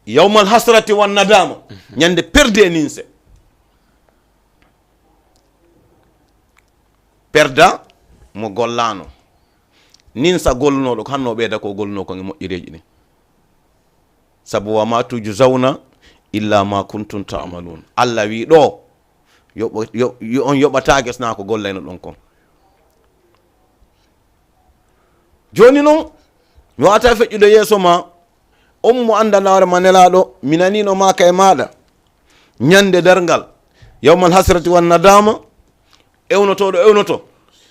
yawmal hasrati wan nadama, ñande perde e ninse. Perda mo gollaano, ninsa golnooɗo ko hanno ɓeyda ko golnoo kon e moƴƴereeji ɗin. Sabu: wa ma tujzawna illa ma kuntum ta'malun. Allah wi ɗo, yoɓo- yo- yo- on yoɓataake sina ko gollayno ɗon kon. Jooni non, mi waawataa feƴƴude yeeso ma. On mo anndanɗaa hoore ma Nelaaɗo, mi nanii no maaka e maaɗa ñande darngal, yawmal hasrati wan nadama, ewnotooɗo ewnoto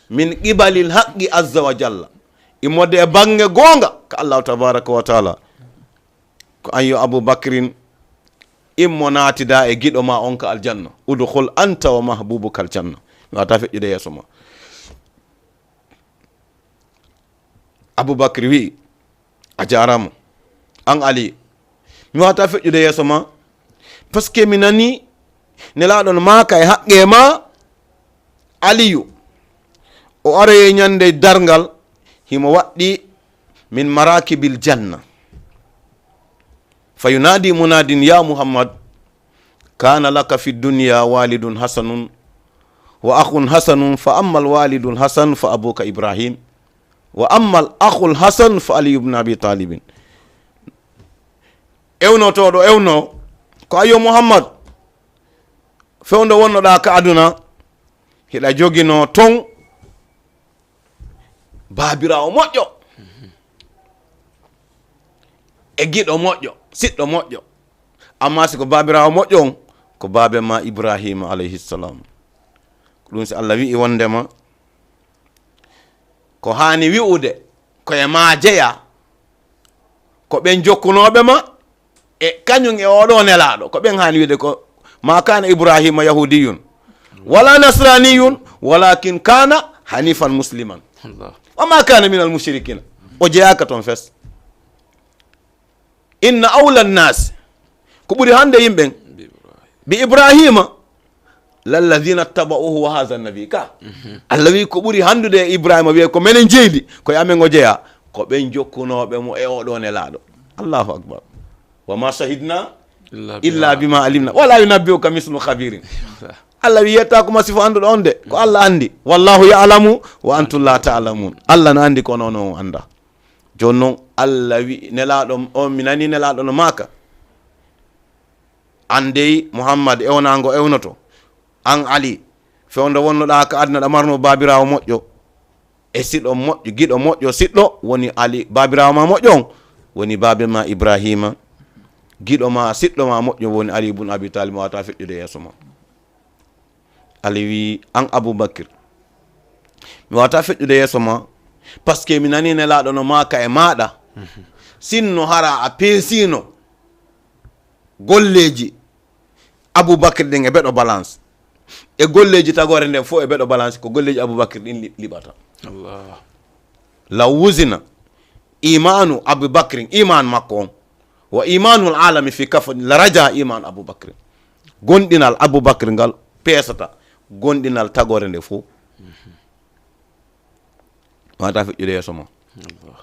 min qibalil haqqi azza wa jalla, immorde e bannge goonga ka Allahu tabaraka wa taala. Ko an yo Abu Bakrin, immo naatida e giɗo ma on ka aljanna. Udkhul anta wa mahbubuka aljanna. Mi waawataa feƴƴude yeeso ma. Abubakri wi'i: a jaaraama. An Ali, mi waawataa feƴƴude yeeso ma, parce que mi nanii Nelaaɗo no maaka e haqqe ma. Aliyu, o aroyay ñande darngal, himo waɗɗi min marakibil janna. Fa yunadi munadin: ya Muhammad, kana laka fi dunya walidun hasanun wa akhun hasanun, fa amma alwalidul hasan fa abuka Ibrahim, wa amma al akhul hasan fa Ali ibn Abi Talibin. Ewnotooɗo ewno, Ko a yo Muhammad, fewndo wonnoɗaa ka aduna, hiɗa joginoo ton baabiraawo moƴƴo, e giɗo moƴƴo, siɗɗo moƴƴo. Amma si ko baabiraawo moƴƴo on, ko baabe ma Ibrahima alayhi salam. Ko ɗum si Allah wi'i wondema, ko haani wi'ude, ko e ma jeya, ko ɓen jokkunooɓe ma, e kañum e oɗo nelaaɗo, ko ɓen haani wi'ude ko, ma kana Ibrahima yahudiyun, wala nasraniyun, walakin kana hanifan musliman. Allah. Wa ma kana minal mushrikina. O jeyaaka ton fes. Inna awla nnaasi, ko ɓuri hande yimɓen, bi Ibrahima, lalladina taba'uhu wa hadha nabi. Ka, Allah wi ko ɓuri handude e Ibrahima, wiye ko menen jeydi, ko e amen o jeya, ko ɓen jokkunooɓe mo e oɗo nelaaɗo. Allahu akbar. Wa ma shahidna illa bima alimna. Wala yunabbi'uka mislu khabirin. Allah wi yetta ko masifu anduɗo on de, ko Allah andi. Wallahu ya'lamu wa antum la ta'lamun. Allah no andi, kono on on anda. Jooni non, Allah wi nelaaɗo on, mi nani nelaaɗo no maaka, an dey Muhammad, ewnaango ewnoto, an Ali, fewndo wonnoɗaa ka aduna, ɗa marno baabiraawo moƴƴo, e siɗo moƴƴo, giɗo moƴƴo, siɗɗo woni Ali, baabiraawo ma moƴƴo on woni baabe ma Ibrahima, giɗo ma, siɗɗo ma moƴƴo woni Ali ibn Abi Talib, mi wata feƴƴude yeeso ma. Ali wi, an Abubakir, mi wata feƴƴude yeeso ma, parce que mi nani nelaaɗo no maaka e maaɗa, sinno hara a peesino golleeji Abubakir ɗin e beɗo balance, e golleeji tagoore nden fof e beɗo balance, ko golleeji Abubakir ɗin li-, liɓata. Allah. Law wuzina imanu Abubakrin, iman makko on, wa imanul alami fi kafa, la raja iman Abubakrin. Gonɗinal Abubakir ngal peesata gonɗinal tagoore nde fof. Wata feƴƴude yeeso ma. Allah.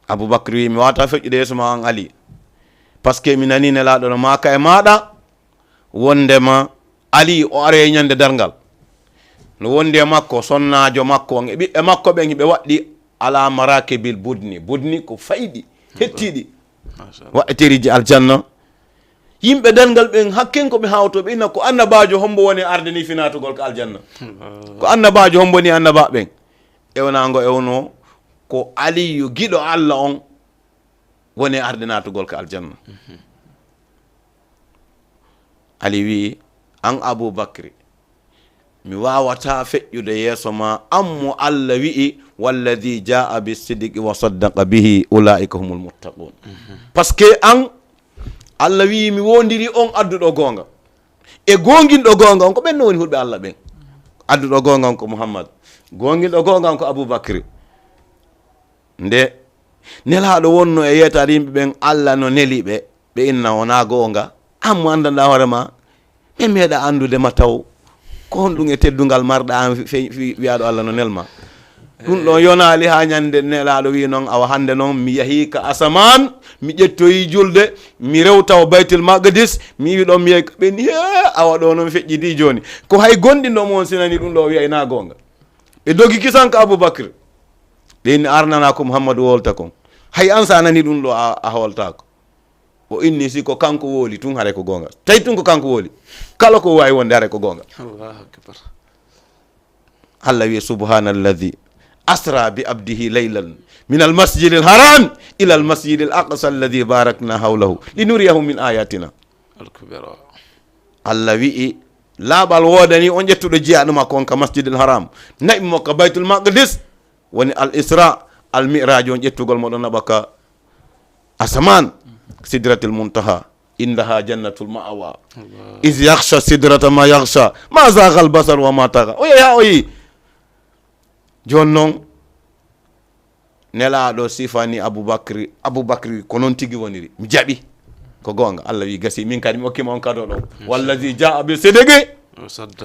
Abubakar wi, mi wata feƴƴude yeeso ma an Ali. Parce que mi nani nelaaɗo no maaka e maaɗa, wondema Ali o are e ñande darngal. No wondi e makko, sonnaajo makko on, e ɓiɓɓe makko ɓen, ɓe waɗɗi ala marakibil budni. Budni ko fayɗi, hettiɗi. Masha Allah. Waɗɗeteeriji aljanna. Yimɓe darngal ɓen, hakken ko ɓe hawto, ɓe ina ko annabaajo hombo woni arde ni fi naatugol ka aljanna. Allah. Ko annabaajo hombo ni annabaaɓe ɓen. Ewnaango ewno ko Aliyu, giɗo Allah on, woni arde naatugol ka aljanna. Mhm. Ali wi'i, an Abu Bakri, mi wawata feƴƴude yeeso ma, an mo Allah wi'i, "Walladhi jaa bis sidqi wa saddaqa bihi, ulaika humul muttaqun." Mhm. Parce que an, Allah wi'i, mi wondiri on adduɗo goonga. E goonginɗo goonga on, ko ɓen no woni hulɓe Allah ɓen. Adduɗo goonga on ko Muhammad. Goonginɗo goonga on ko Abu Bakri. Nde Nelaaɗo wonno e yeetaade yimɓe ɓen, Allah no neli ɓe, ɓe inna wonaa goonga. An mo anndanɗaa hoore ma, ɓe meeɗa anndude ma taw ko honɗum e teddungal marɗa an fi-, fi-, fi-, wiyaaɗo Allah no nel ma. Ɗum ɗon yonaali haa ñande Nelaaɗo wi'i noon, awa hannde noon mi yahii ka asamaan, mi ƴettoyii julde, mi rewta o Baytul Maqdis, mi iwi ɗon mi yehi ka ɓe ni, hee, awa ɗo noon feƴƴidii jooni. Ko hay gondindo mo on sinani ɗum ɗo o wi'ay naa goonga. Ɓe dogi kisan ka Abubakr. Ɓe inni arnana ko Muhammadu wolta kon. Hay an sa nani ɗum ɗo a, a howltaako. O inni si ko kanko woli tun hare ko goonga. Tawi tun ko kanko woli. Kala ko wawi wonde hare ko goonga. Allahu akbar. Allah wiye, "Subhana alladhi asra bi abdihi laylan min al masjidil haram ila al masjidil aqsa alladhi barakna hawlahu linuriyahu min ayatina." Alkubera. Allah wi'i, laaɓal woodani on ƴettuɗo jiyaaɗo makko on ka masjidil haram. Naɓi mo ka Baytul Maqdis, woni al isra, al mi'raj on ƴettugol mo ɗon naɓa ka asaman, sidratil muntaha, indaha jannatul ma'wa. Allah. Iz yaghsha sidrata ma yaghsha, ma zagha al basar wa ma tagha. O yehi haa o yi. Jooni noon, Nelaaɗo sifani Abubakri, Abubakri ko noon tigi woniri. Mi jaɓi. Ko goonga. Allah wi gasi, min kadi mi okkima on kado ɗo. Wallazi jaa bi sidqi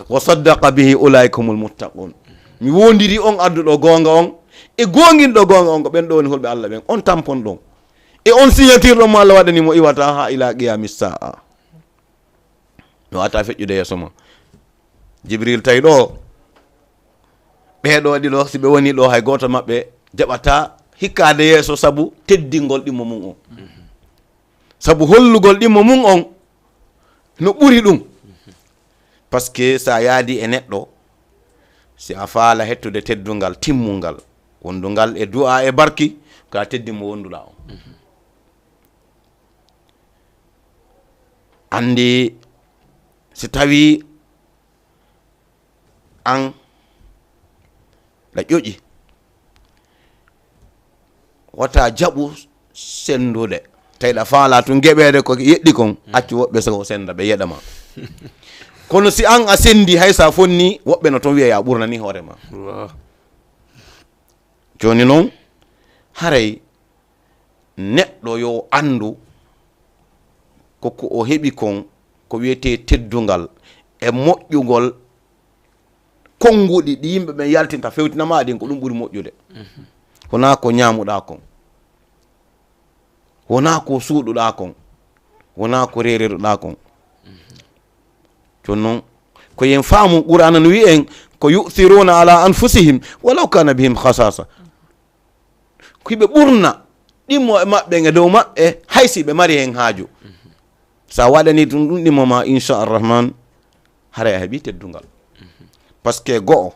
wa saddaqa bihi ulaika humul muttaqun. Mi wondiri on adduɗo goonga on e goonginɗo goonga on, ko ɓen ɗo woni hulɓe Allah ɓen. On tampon ɗon. E on signature ɗon mo Allah waɗani mo iwata haa ila qiyami sa'a. Mi wata feƴƴude yeeso ma. Jibril tawi ɗo, ɓee ɗo ɗiɗo, si ɓe woni ɗo, hay gooto maɓɓe jaɓata hikkaade yeeso sabu teddingol ɗimmo mum on. Sabu hollugol ɗimmo mum on, no ɓuri ɗum. Parce que so a yaadi e neɗɗo, si a faala hettude teddungal timmungal, wondungal e du'a e barki, ko a teddi mo wonduɗaa on. Anndi, si tawi an ɗa ƴoƴi, wota jaɓu senndude. Tawi ɗa faala tun geɓeede ko yeɗɗi kon, accu woɓɓe so sennda, ɓe yeɗa ma. Kono si an a senndi, hay so a fonni, woɓɓe no ton wiya ya ɓurnani hoore ma. Jooni noon, haray neɗɗo yo anndu ko ko o heɓi kon, ko wiyetee teddungal e moƴƴugol konnguɗi ɗi yimɓe ɓen yaltinta fewtina ma ɗin, ko ɗum ɓuri moƴƴude. Wonaa ko ñaamuɗaa kon, wonaa ko suuɗuɗaa kon, wonaa ko reereruɗaa kon. Jooni noon, ko yen faamu Qur'aana no wi'i en, ko yu'thiruna ala anfusihim walaw kana bihim khasasa. Ko hiɓe ɓurna ɗimmo e maɓɓe e dow maɓɓe, hay si ɓe mari heen haaju. So a waɗanii ɗum, ɗum ɗimmo ma, incha arrahman, haray a heɓii teddungal. Parce que go'o,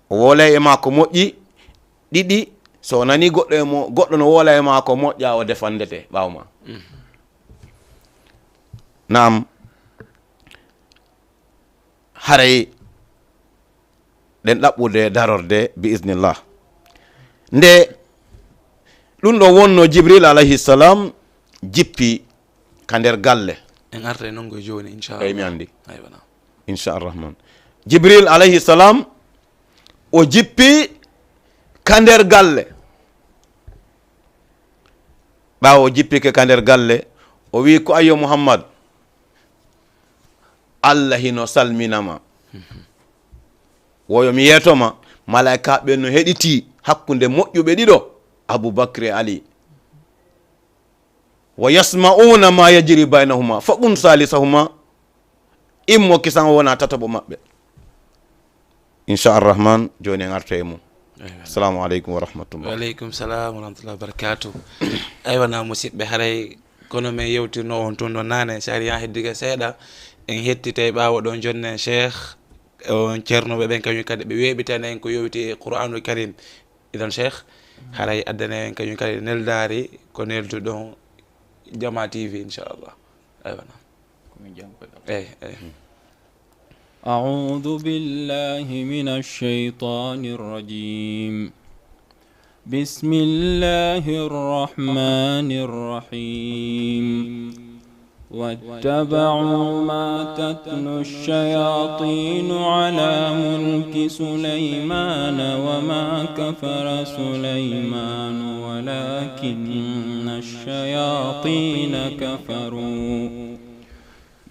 o woolay e maa ko moƴƴi, ɗiɗi, so o nanii goɗɗo e mo, goɗɗo no woola e maa ko moƴƴa, o defandete ɓaawo ma. Naam, haray ɗen ɗaɓɓude darorde bi iznillah. Nde ɗum ɗo wonno, Jibril alayhi salam jippi ka nder galle. En arta e nongo jooni, inchallah. Eyi, mi anndi. Aywa, naam. Inchallah rahman. Jibril alayhi salam, o jippi ka nder galle. Ɓaawo o jippike ka nder galle, o wi'i ko, "Ayyo Muhammad, Allah hino salmina ma. Wo yo mi yeeto ma, malaa'ika ɓen no heɗitii hakkunde moƴƴuɓe ɗiɗo, Abu Bakri e Ali. Wa yasma'una ma yajri baynahuma, fa kun salisahuma." Immo kisan o wona tataɓo maɓɓe. Incha arrahman, jooni en arta e mum. Aywa. Assalamu aleykum wa rahmatullah. Wa aleykum salam wa rahmatullahi wa barakatuh. Aywa, na musidɓe, haray kono men yewtirno on tun ɗo naane, si ari en heddiga seeɗa, en hettitay ɓaawo ɗon jonnen Cheikh, on ceernoɓe ɓen kañum kadi ɓe weeɓitana en ko yowiti e Qur'anul Karim. Idan Cheikh, haray addane en kañum kadi neldaari ko nelduɗon Jama T V, inchallah. Aywa, naam. Ko min janngoyɗo. Eyi, eyi. أعوذ بالله من الشيطان الرجيم. بسم الله الرحمن الرحيم. واتبعوا ما تتلو الشياطين على ملك سليمان وما كفر سليمان ولكن الشياطين كفروا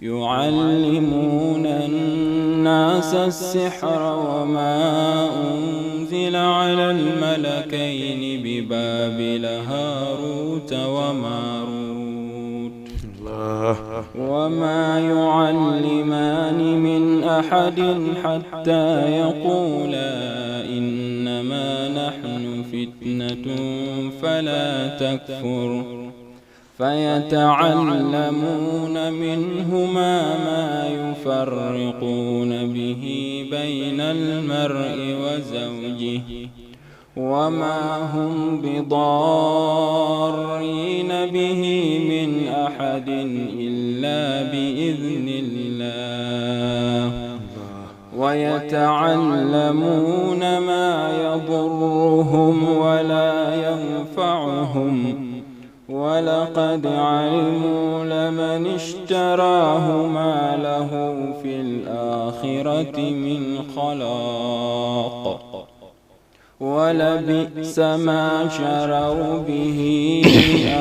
يعلمون الناس السحر وما أنزل على الملكين ببابل هاروت وماروت. الله. وما يعلمان من أحد حتى يقولا إنما نحن فتنة فلا تكفر. فيتعلمون منهما ما يفرقون به بين المرء وزوجه وما هم بضارين به من أحد إلا بإذن الله. ويتعلمون ما يضرهم ولا ينفعهم، ولقد علموا لمن اشتراه ما له في الآخرة من خلاق، ولبئس ما شروا به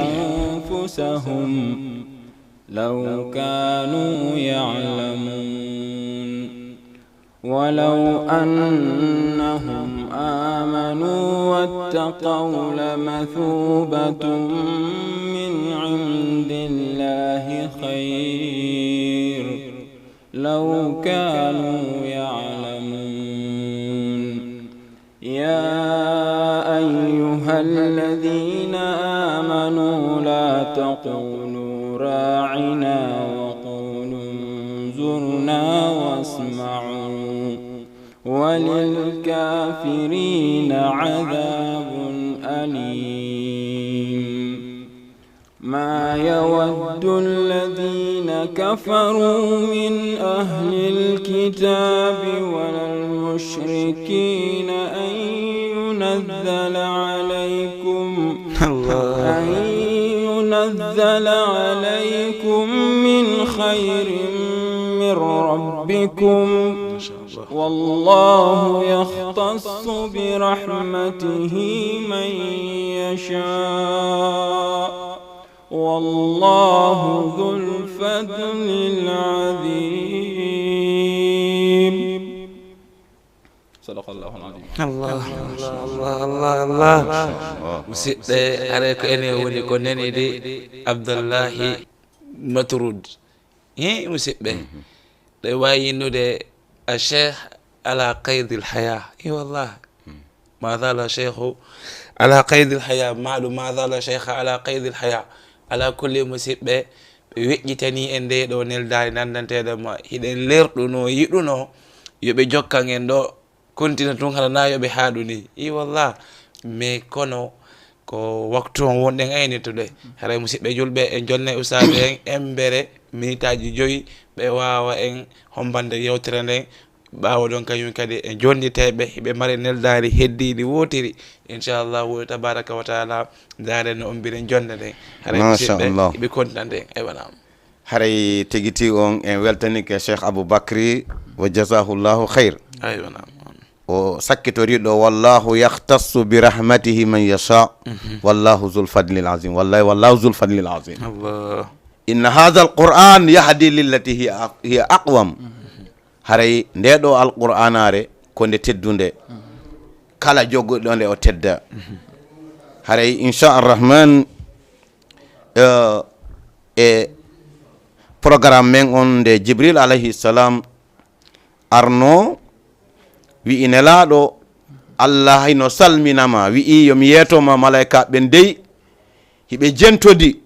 أنفسهم، لو كانوا يعلمون. ولو أنهم آمنوا واتقوا لمثوبة من عند الله خير، لو كانوا يعلمون. يا أيها الذين آمنوا لا تقولوا راعنا وقولوا انظرنا واسمعوا وللكافرين عذاب أليم. ما يود الذين كفروا من أهل الكتاب ولا المشركين أن ينزل عليكم الله. أن ينزل عليكم من خير من ربكم. ما شاء الله. والله يختص برحمته من يشاء. والله ذو الفضل العظيم. صدق الله العظيم. Allah, Allah, Allah, Allah, Allah. Musidɓe, haray ko enen woni ko neniɗi Abdullahi Matrud. He, musidɓe, ɗe waawi innude a Cheikh ala qaydil haya. I wallah. Ma zala Cheikhu ala qaydil haya, maɗum ma zala Cheikh ala qaydil haya. Ala kulli, musidɓe, ɓe weƴƴitanii en nde ɗo neldaari nanndanteeɗo ma. Hiɗen lerɗuno, yiɗuno yo ɓe jokkan en ɗo, kontina tun, hara na yo ɓe haaɗu ni. I wallah. Mais kono ko waktu on wonɗen aynitude. Haray, musidɓe julɓe, en jonnay ustaade en embere minitaaji joyi, ɓe waawa en hombande yewtere nden. Ɓaawo ɗon, kañum kadi e jonniteeɓe, hiɓe mari neldaari heddiindi wootiri. Inchallahu tabaraka wa taala, ndaaren no ombiren jonnde nden. Haray, musidɓe, hiɓe kontina nden. Aywa, naam. Haray tigi tigi on en weltanike Cheikh Aboubacry, wa jazahullahu khayr. Aywa, naam. O sakkitori ɗo, "Wallahu yakhtassu bi rahmatihi man yasha, wallahu zul fadlil azim." Wallahi, wallahu zul fadlil azim. Allah. "Inna hadha al-Qur'an yahdi lillati hiya, hiya aqwam." Haray nde ɗo Alqur'anaare ko nde teddunde. Kala jogguɗo nde o tedda. Haray, insha Arrahman, eh, e programme men on nde Jibril alayhi salam arno, wi'i Nelaaɗo, "Allah hino salminama, wi'i yo mi yeetoma malaykaaɓe ɓen dey, hiɓe jentodi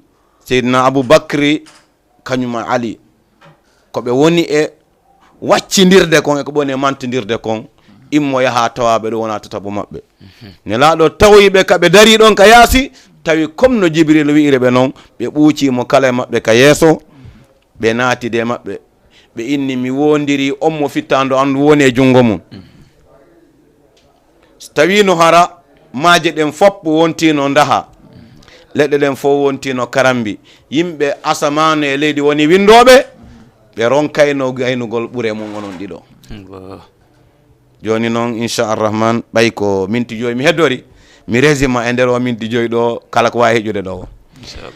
Seydina Abu Bakri kañum e Ali, ko ɓe woni e waccindirde kon e ko ɓe woni e mantindirde kon, immo yaha tawa ɓe ɗo wona tataɓo maɓɓe." Nelaaɗo tawoyi ɓe ka ɓe darii ɗon ka yaasi, tawi comme no Jibril wi'iri ɓe non, ɓe ɓuucii mo kala e maɓɓe ka yeeso, ɓe naatidi e maɓɓe. Ɓe inni, "Mi woondirii on mo fittaandu an ndu woni e junngo mum." So tawiino hara maaje ɗen fof wontiino ndaha, leɗɗe ɗen fof wontiino karambi, yimɓe asamaanu e leydi woni winndooɓe, ɓe ronkayno gaynugol ɓure mum onon ɗiɗo. Allah. Jooni noon, inchallah rahman, ɓay ko minti joyi mi heddori, mi resima e nder o minti joyi ɗo, kala ko waawi heƴude ɗo o. Inchallah.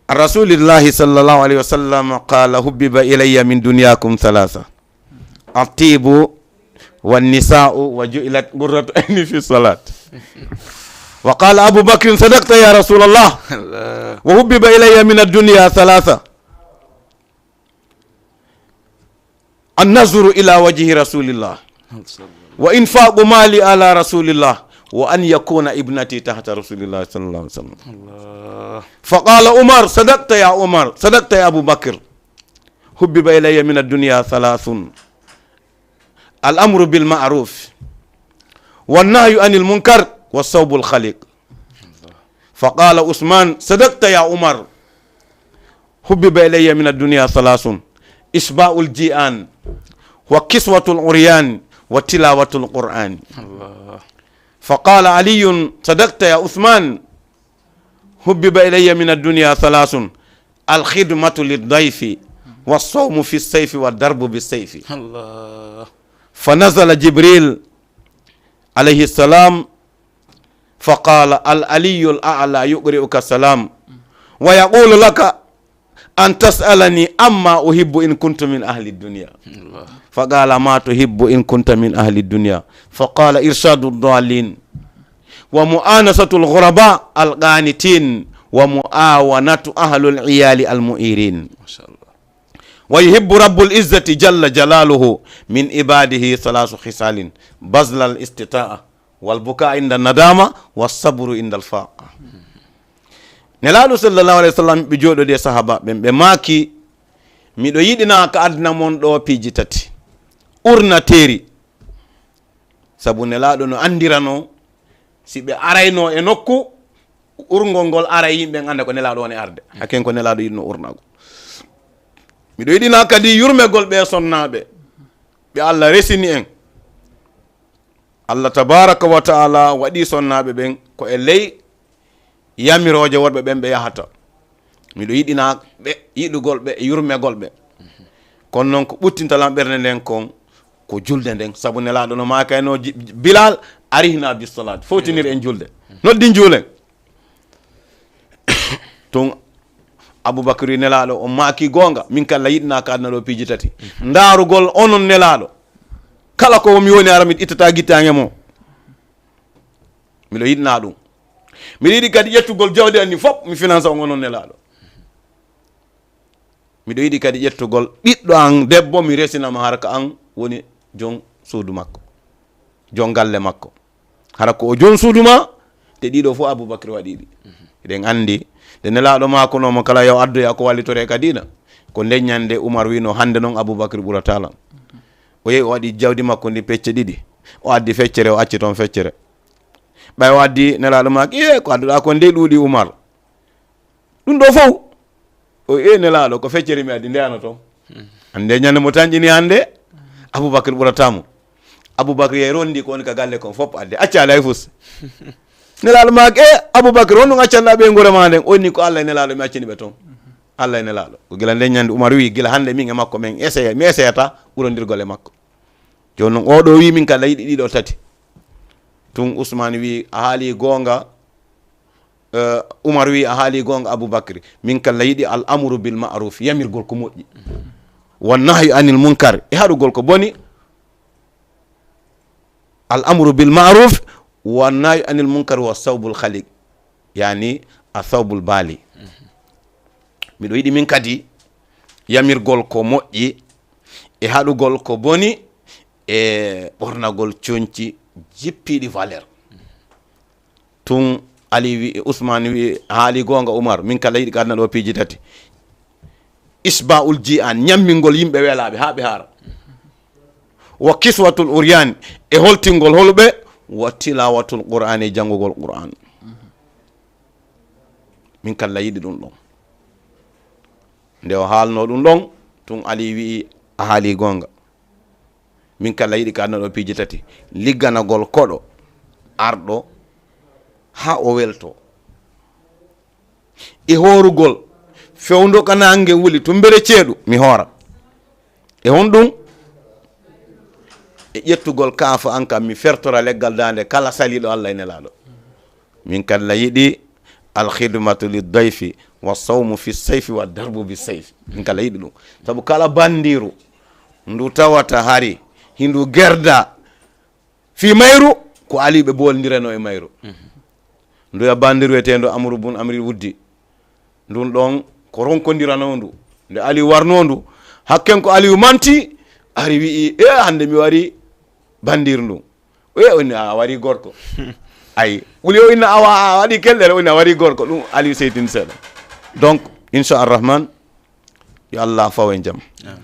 An Rasulillahi sallallahu alayhi wa sallam qala, "Hubbiba ilayya min dunyakum thalatha, at-tibu wan nisa'u wa ju'ilat qurratu ayni fi salat." Wa qala Abu Bakrin, "Sadaqta ya Rasulallah. Allah. Wa hubbiba ilayya min ad-dunya thalatha." An-nazru ila wajhi Rasulillah. Wa infaqu mali ala Rasulillah. Wa an yakuna ibnati tahta Rasulillah sallallahu alaihi wasallam. Allah. Faqala Umar, "Sadaqta ya Umar, sadaqta ya Abu Bakr. Hubbiba ilayya min ad-dunya thalathun. Al-amru bil ma'ruf. Wan nahyu anil munkar. Was sawbul khaliq." Faqala Usman, "Sadaqta ya Umar. Hubbiba ilayya min ad-dunya thalathun. Ishba'ul ji'an. Wa kiswatul uryan. Wa tilawatul Qur'an." Allah. Faqala Aliyun, "Sadaqta ya Uthman. Hubbiba ilayya min ad-dunya thalathun. Al-khidmatu lid-dayfi. Was sawmu fi sayfi. Wad darbu bis sayfi." Allah. Fa nazala Jibril alayhi salam. Faqala, "Al aliyul a'la yuqri'uka salam. Wa yaqulu laka an tas'alani amma uhibbu in kunta min ahli dunya." Allah. Faqala, "Ma tuhibbu in kunta min ahli dunya?" Faqala, "Irshadu dhalin. Wa mu'anasatul ghuraba al qanitin. Wa mu'awanatu ahlul iyali al mu'irin." Masha Allah. "Wa yuhibbu rabbul izzati jalla jalaluhu min ibadihi thalathu khisalin. Bazlal istita'a. Wal buka inda nadama. Was sabru inda al faqa." Nelaaɗo sallallahu alaihi wasallam ɓe jooɗodi e sahaba ɓen, ɓe maaki, Miɗo yiɗina ka adna mon ɗo piiji tati. Urna teeri. Sabu Nelaaɗo no anndirano, si ɓe arayno e nokku, urngol ngol aray yimɓe ɓen annda ko Nelaaɗo woni arde. Hakken ko Nelaaɗo yiɗno urnagol. Miɗo yiɗina kadi yurmegol ɓe sonnaaɓe, ɓe Allah resini en. Allah tabaraka wa ta'ala waɗi sonnaaɓe ɓen ko e ley yamirooje worɓe ɓen ɓe yahata. Miɗo yiɗina ɓe, yiɗugol ɓe e yurmegol ɓe. Kono noon ko ɓuttinta lan ɓernde nden kon, ko julde nden. Sabu Nelaaɗo no maakayno Ji-, Bilal, "Arihna bis salat." Fowtinir en julde. Noddin juulen. Tun Abubakar wi Nelaaɗo, on maaki goonga, min kala yiɗna ka aduna ɗo piiji tati. Ndaarugol onon Nelaaɗo. Kala ko mi woni ara mi ittata gittaange mo. Miɗo yiɗna ɗum. Miɗo yiɗi kadi ƴettugol jawdi anni fof, mi finansa on onon Nelaaɗo. Miɗo yiɗi kadi ƴettugol ɓiɗɗo an debbo, mi resina mo hara ko an woni jon suudu makko, jon galle makko. Hara ko o jon suudu ma, te ɗiɗo fof Abubakar waɗi ɗi. Eɗen anndi, nde Nelaaɗo maakunoo mo kala yo addoya ko wallitore ka diina, ko nden ñande Umar wino, "Hannde noon Abubakar ɓurata lan." O yehi o waɗi jawdi makko ndi pecce ɗiɗi. O addi feccere, o acci toon feccere. Ɓay o addi Nelaaɗo maaki, "Ee, ko adduɗaa kon dey ɗuuɗi Umar." Ɗum ɗo fof, o e Nelaaɗo, ko feccere mi addi, nde ano toon. Hannde ñande mo tanƴini hannde, Abubakar ɓurata mo. Abubakar yehi rondi ko woni ka galle kon fof adde, accaali hay fus. Nelaaɗo maaki, "E Abubakar, honɗum accanɗaa ɓeynguure ma nden?" O inni, "Ko Allah e Nelaaɗo mi accini ɓe toon." Allah e Nelaaɗo. Ko gila nden ñande Umar wi, "Gila hannde min e makko men eseye, mi eseyata ɓurondirgol e makko." Jooni noon, oo ɗoo wi, "Min kala yiɗi ɗiɗo tati." Tun Usmaan wi, "A haali goonga." Eh, Umar wi, "A haali goonga, Abubakar. Min kala yiɗi al amru bil ma'ruf, yamirgol ko moƴƴi. Wa nahyu anil munkar, e haɗugol ko boni." Al amru bil ma'ruf, wa nahyu anil munkar, wa sawbul khaliq, yani a sawbul bali. Miɗo yiɗi min kadi yamirgol ko moƴƴi, e haɗugol ko boni, e ɓornagol conci jippiiɗi valeur. Tun Ali wi, Usmaan wi, "Haali goonga Umar, min kala yiɗi ka aduna ɗo piiji tati. Isba'ul ji'an, ñammingol yimɓe welaaɓe haa ɓe haara. Wa kiswatul uryan, e holtingol holuɓe, wa tilawatul qur'an, e janngugol qur'an." Min kala yiɗi ɗum ɗon. Nde o haalno ɗum ɗon, tun Ali wi'i, "A haali goonga. Min kala yiɗi ka aduna ɗo piiji tati. Ligganagol koɗo arɗo haa o welto. E hoorugol fewndo ka naange wuli tumbere ceeɗu, mi hoora. E honɗum? E ƴettugol kaafa an kam, mi fertora leggal daande kala saliiɗo Allah e Nelaaɗo." Min kala yiɗi al khidmatu lid dayfi, wa sawmu fi sayfi, wa darbu bi sayfi. Min kala yiɗi ɗum. Sabu kala bandiru ndu tawata hari hindu gerda fi mayru, ko Ali ɓe boldirano e mayru. Ndu ya bandiru wiyeteendo Amru bun Amri Wuddi. Ndun ɗon ko ronkondirano ndu. Nde Ali warno ndu, hakken ko Aliyu manti, ari wi'i, "E, hannde mi wari bandir ndun." O wi'i, "O inni a wari gorko." Ayi, ɓuli o inna awa a waɗi kelɗere, o inni a wari gorko. Ɗum Aliyu seytini seeɗa. Donc, inchallah rahman, yo Allah faw en jam. Amin.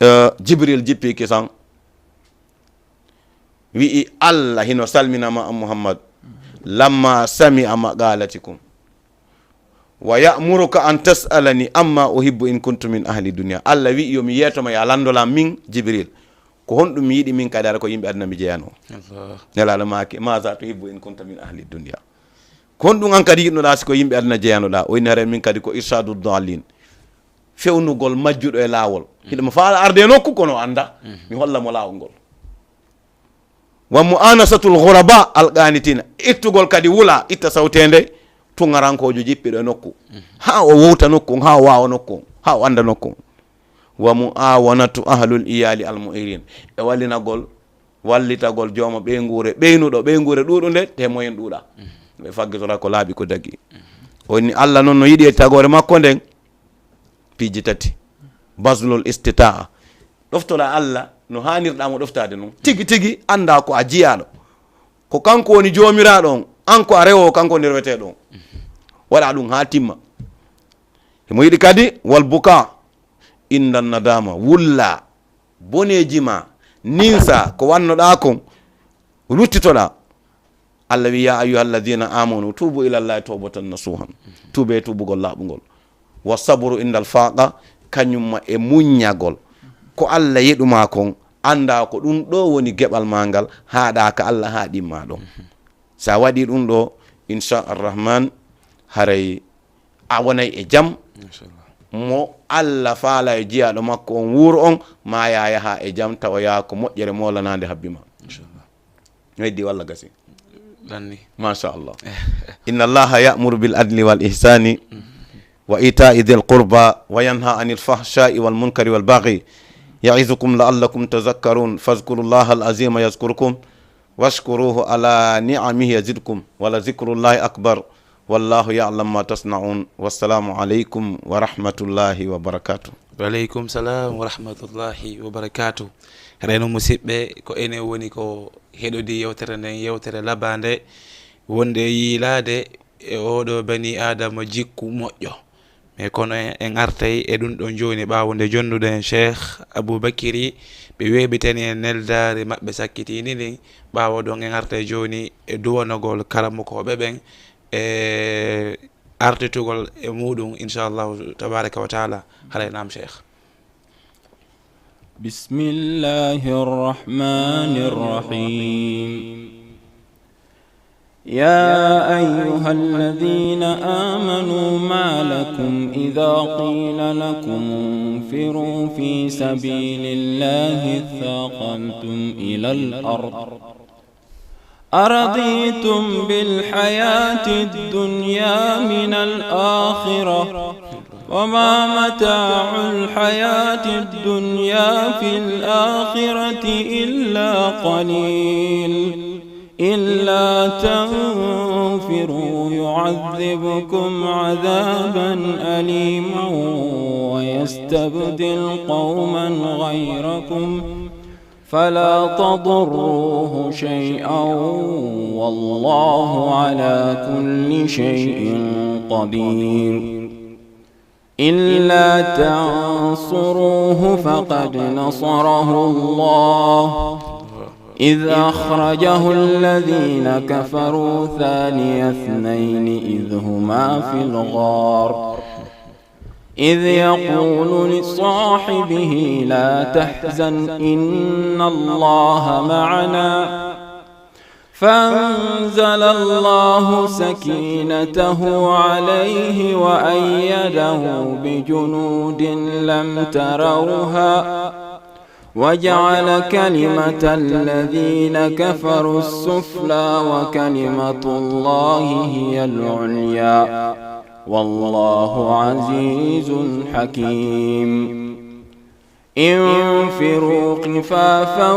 Eh, Jibril jippi kisan, wi'i, "Allah hino salminama an Muhammad, lamma sami'a maqalatikum. Wa ya'muruka an tas'alani amma uhibbu in kuntu min ahli dunya." Allah wi'i, "Yo mi yeetoma, ya landola min, Jibril. Ko honɗum mi yiɗi min kadi, hara ko yimɓe aduna mi jeyano?" Allah. Nelaaɗo maaki, "Maza tuhibbu in kunta min ahli dunya?" Ko honɗum an kadi yiɗnoɗa si ko yimɓe aduna jeyanoɗa? O inni, "Hara min kadi ko irshadu dallin. Fewnugol majjuɗo e laawol. Hiɗa mo faala arde e nokku, kono o annda. Mi holla mo laawol ngol. Wa mu'anasatul ghuraba al qanitina." Ittugol kadi wula, itta sawtende tungarankoojo jippiɗo e nokku. Haa o wowta nokku on, haa o waawa nokku on, haa o annda nokku on. "Wa mu'awanatu ahlul iyali al mu'irin." E wallinagol, wallitagol jooma ɓeynguure, ɓeynuɗo ɓeynguure ɗuuɗunde, te moyen ɗuuɗa. Ɓe faggitora ko laaɓi ko dagi. O inni Allah non no yiɗi e tagoore makko nden. Piiji tati. Baslul istita'a. Ɗoftora Allah no haanirɗa mo ɗoftaade non. Tigi tigi annda ko a jiyaaɗo. Ko kanko woni joomiraaɗo on, an ko a rewo, kanko woni reweteeɗo on. Waɗa ɗum haa timma. Himo yiɗi kadi wal buka. Inda nadama, wulla boneeji ma, ninsa ko wannoɗaa kon, ruttitoɗaa. Allah wi, "Ya ayyuha alladhina amanu tubu ila Allahi tawbatan nasuhan." Tuube tuubugol laaɓungol. "Wa sabru indal faqa," kañum ma e muññagol. Ko Allah yeɗuma kon, annda ko ɗum ɗo woni geɓal ma ngal, haaɗa ka Allah haaɗimma ɗon. Sa waɗi ɗum ɗo, insha arrahman, haray a wonay e jam. Machallah. Mo Allah faala e jiyaaɗo makko on wuuro on, ma ya yaha e jam, tawa ya ko moƴƴere moolanaande habbi ma. Machallah. No heddi walla gasi? Ɗanni. Machallah. Inna Allaha ya'muru bil adli wal ihsani wa ita'i dhil qurba wa yanha anil fahsha'i wal munkari wal baghi. Ya'izukum la'allakum tazakkarun. Fazkurullaha al azima yazkurkum. Washkuruhu ala ni'amihi yazidkum. Wala zikrullahi akbar. Wallahu ya'lam ma tasna'un. Wassalamu alaikum wa rahmatullahi wa barakatuh. Wa alaikum salam wa rahmatullahi wa barakatuh. Reno musiɓɓe, ko enen woni ko heɗodi yewtere nden, yewtere labande, wonde yiilaade e oɗo bani Adama jikku moƴƴo. Mais kono en, en artay e ɗum ɗon jooni, ɓaawo nde jonnuɗen Cheikh Aboubacry, ɓe weeɓitani en neldaare maɓɓe sakkitiindi ndin. Ɓaawo ɗon en artay jooni e duwanogol karamokooɓe ɓen e artitugol e muɗum, inchallahu tabaraka wa taala. Haray nam, Cheikh. بسم الله الرحمن الرحيم. يا أيها الذين آمنوا ما لكم إذا قيل لكم انفروا في سبيل الله اثاقلتم إلى الأرض أرضيتم بالحياة الدنيا من الآخرة وما متاع الحياة الدنيا في الآخرة إلا قليل. إلا تنفروا يعذبكم عذابا أليما ويستبدل قوما غيركم فلا تضروه شيئا والله على كل شيء قدير. إلا تنصروه فقد نصره الله إذ أخرجه الذين كفروا ثاني اثنين إذ هما في الغار إذ يقول لصاحبه لا تحزن إن الله معنا فأنزل الله سكينته عليه وأيده بجنود لم تروها وجعل كلمة الذين كفروا السفلى وكلمة الله هي العليا والله عزيز حكيم. انفروا خفافا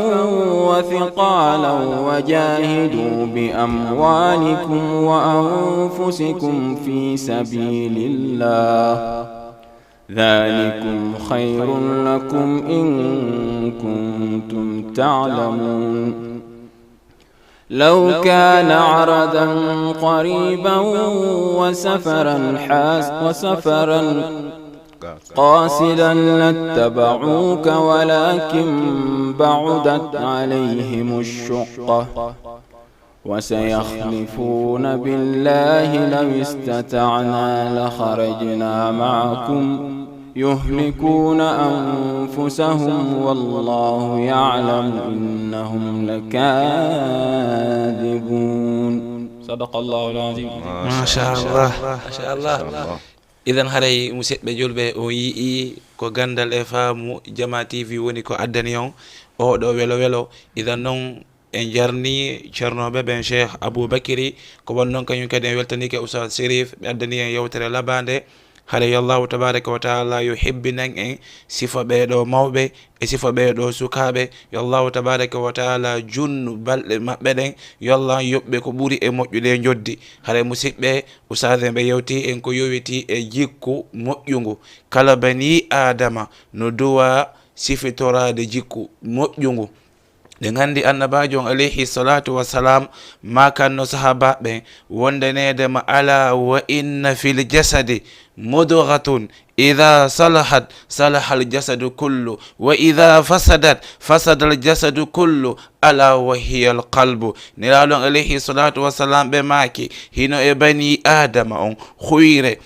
وثقالا وجاهدوا بأموالكم وأنفسكم في سبيل الله ذلكم خير لكم إن كنتم تعلمون. لو كان عرضا قريبا وسفرا حاس وسفرا قاصدا لاتبعوك ولكن بعدت عليهم الشقة وسيحلفون بالله لو استطعنا لخرجنا معكم يهلكون أنفسهم والله يعلم إنهم لكاذبون. صدق الله العظيم. Machallah. Machallah. Idan haray musiɓɓe julɓe, o yi'i ko gandal e faamu Jama T V woni ko addani on oɗo welo welo. Idan non en jarni ceernooɓe ɓen, Cheikh Aboubacry, ko won non kañum kadi en weltanike Oustaz Chérif, ɓe addani en yewtere labande. Haray yo Allahu tabaraka wa taala yo hebbinan en sifa ɓee ɗo mawɓe e sifa ɓee ɗo sukaaɓe. Yo Allahu tabaraka wa taala junnu balɗe maɓɓe ɗen. Yo Allah yoɓɓe ko ɓuri e moƴƴude e njoddi. Haray musiɓɓe, Oustaz en ɓe yewti en ko yowiti e jikku moƴƴungu. Kala bani Aadama no duwa sifitoraade jikku moƴƴungu. Ɗen anndi Annabaajo on, alayhi salatu wassalam, maakanno sahaabaaɓe ɓen wondaneede ma: "Ala wa inna fil jasadi mudghatun, idha salahat, salahal jasadu kullu, wa idha fasadat, fasadal jasadu kullu, ala wa hiya al qalbu." Nelaaɗo on, alayhi salatu wassalam, ɓe maaki, hino e bani Aadama on huyre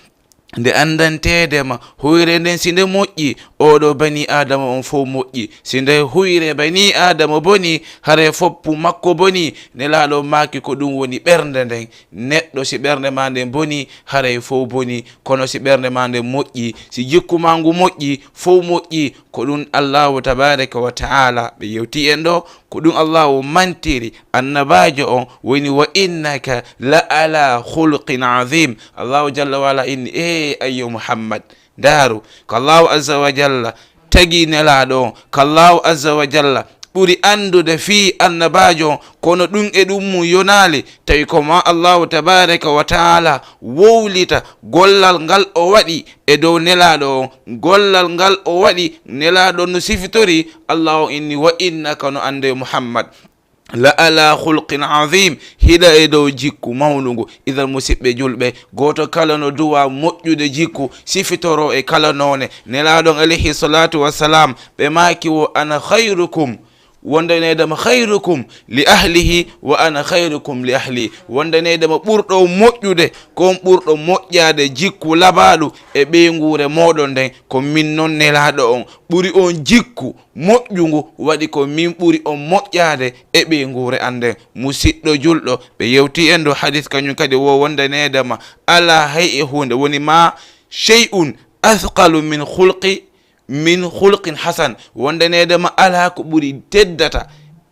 nde anndanteede ma, huyre nden si nde moƴƴi, oɗo bani Aadama on fow moƴƴi. Si nde huyre bani Aadama boni, haray foppu makko boni. Nelaaɗo maaki ko ɗum woni ɓernde nden. Neɗɗo, si ɓernde maa nden boni, haray fow boni. Kono si ɓernde maa nden moƴƴi, si jikku maa ngu moƴƴi, fow moƴƴi. Ko ɗum Allahu tabaraka wa taala, ɓe yewti en ɗo, ko ɗum Allahu mantiri Annabaajo on, woni: "Wa innaka la ala khulqin azim." Allahu jalla wa ala inni: "E ayyo Muhammad, ndaaru, ko Allahu azza wa jalla tagi Nelaaɗo on, ko Allahu azza wa jalla ɓuri anndude fii Annabaajo on, kono ɗum e ɗum mum yonaali, tawi ko ma Allahu tabaraka wa taala wowlita gollal ngal o waɗi e dow Nelaaɗo on, gollal ngal o waɗi Nelaaɗo on no sifitori." Allahu inni: "Wa innaka, no annde Muhammad, la ala khulqin azim, hiɗa e dow jikku mawnungu." Idan, musiɓɓe julɓe, gooto kala no duwa moƴƴude jikku, sifitoro e kala noone. Nelaaɗo on, alayhi salatu wassalam, ɓe maaki: "Wa ana khayrukum." Wondaneede ma: "Khayrukum li ahlihi wa ana khayrukum li ahli." Wondaneede ma: "Ɓurɗo moƴƴude, ko on ɓurɗo moƴƴaade jikku labaaɗo e ɓeynguure mooɗon nden, ko min non Nelaaɗo on ɓuri on jikku moƴƴungu, waɗi ko min ɓuri on moƴƴaade e ɓeynguure an nden." Musiɗɗo julɗo, ɓe yewti en ɗo hadis, kañum kadi wo wondaneede ma: "Alaa hay e huunde, woni ma shay'un athqalu min khulqi, min khulqin hasan." Wondaneede ma: "Alaa ko ɓuri teddata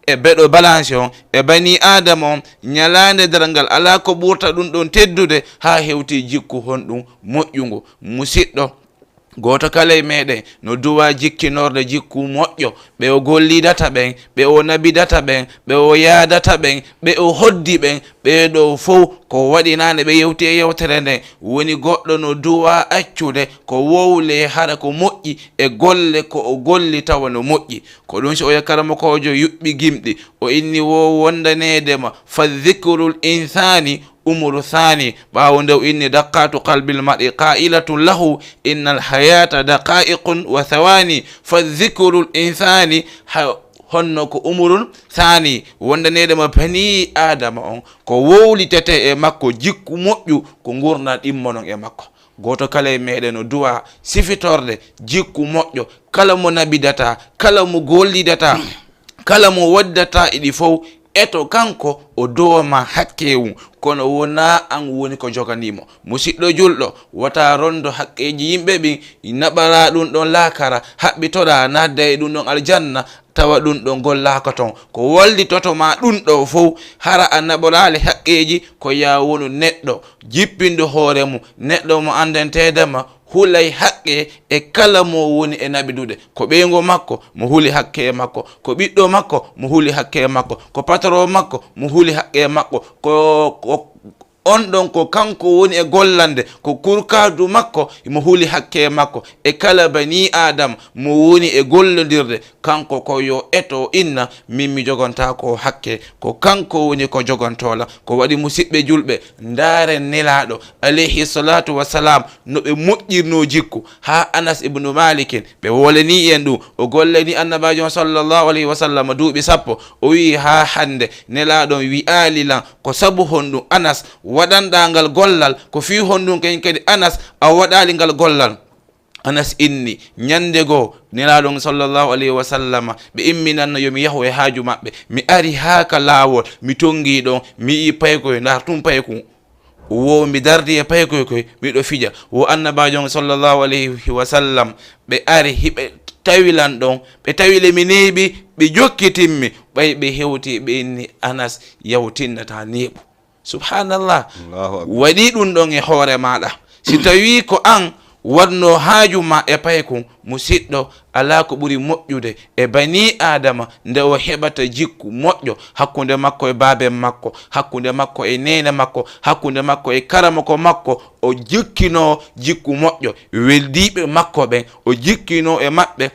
e beɗo balance on, e bani Aadama on, ñalaande darngal, alaa ko ɓurta ɗum ɗon teddude, haa hewti jikku honɗum moƴƴungu." Musiɗɗo, gooto kala e meɗen no duwa jikkinorde jikku moƴƴo, ɓe o gollidata ɓen, ɓe o nabidata ɓen, ɓe o yaadata ɓen, ɓe o hoddi ɓen, ɓee ɗoo fow ko waɗinaande ɓe yewti e yewtere nden. Woni goɗɗo no duwa accude ko wowle hara ko moƴƴi e golle ko o golli tawa no moƴƴi. Ko ɗum si oya karamokoojo yuɓɓi gimɗi, o inni wo wondaneede ma: "Fa dhikrul insani umru thani." Ɓaawo nde o inni: "Daqatu qalbil mar'i qailatun lahu, innal hayata daqaiqun wa thawani." Fa dhikrul insani, ha, honno ko umrun thani, wondaneede ma bani Aadama on, ko wowlitete e makko jikku moƴƴu, ko ngurndan ɗimmonon e makko. Gooto kala e meɗen no duwa sifitorde jikku moƴƴo, kala mo nabidata, kala mo gollidata, kala mo waddata e ɗi fow, eto kanko o duwama hakke mum, kono wonaa an woni ko joganii mo. Musiɗɗo julɗo, wota rondo haqqeeji yimɓe ɓin, naɓara ɗum ɗon laakara, haɓɓitoɗa nadda e ɗum ɗon aljanna, tawa ɗum ɗon gollaaka ton. Ko wallitoto ma ɗum ɗo fow, hara a naɓoraali haqqeeji, ko yaa wonu neɗɗo jippinɗo hoore mum, neɗɗo mo anndanteede ma hulay haqqe e kala mo woni e naɓidude. Ko ɓeyngo makko, mo huli haqqe e makko. Ko ɓiɗɗo makko, mo huli haqqe e makko. Ko patron makko, mo huli haqqe e makko. Ko, ko on ɗon ko kanko woni e gollande, ko kurkaadu makko, mo huli haqqe e makko. E kala bani Aadama mo woni e gollondirde, kanko ko yo eto inna, min mi jogontaako haqqe, ko kanko woni ko jogantoola. Ko waɗi, musiɓɓe julɓe, ndaaren Nelaaɗo, alayhi salatu wassalam, no ɓe moƴƴirnoo jikku. Haa Anas ibnu Malikin, ɓe wolanii en ɗum, o gollanii Annabaajo on sallallahu alayhi wa sallam duuɓi sappo. O wi'i, haa hannde Nelaaɗo on wi'aali lan ko sabu honɗum Anas waɗanɗaa ngal gollal, ko fii honɗum kañum kadi Anas a waɗaali ngal gollal. Anas inni, ñannde goo, Nelaaɗo on sallallahu alayhi wa sallama, ɓe imminanno yo mi yahu e haaju maɓɓe. Mi ari haa ka laawol, mi tonngii ɗon, mi yi'i paykoy, ndaar tun paykun. Wo mi dardi e paykoy koy, miɗo fija. Wo Annabaajo on sallallahu alayhi wa sallam, ɓe ari, hiɓe tawi lan ɗon, ɓe tawi le mi neeɓi, ɓe jokkitimmi, ɓay ɓe hewti, ɓe inni, Anas, yaw tinnataa neeɓu. Subhanallah. Allahu akbar. Waɗi ɗum ɗon e hoore maaɗa. Si tawii ko an waɗnoo haaju ma e paykun, musiɗɗo, alaa ko ɓuri moƴƴude e banii Aadama nde o heɓata jikku moƴƴo hakkunde makko e baaben makko, hakkunde makko e neene makko, hakkunde makko e karamoko makko, o jikkinoo jikku moƴƴo, weldiiɓe makko ɓen, o jikkinoo e maɓɓe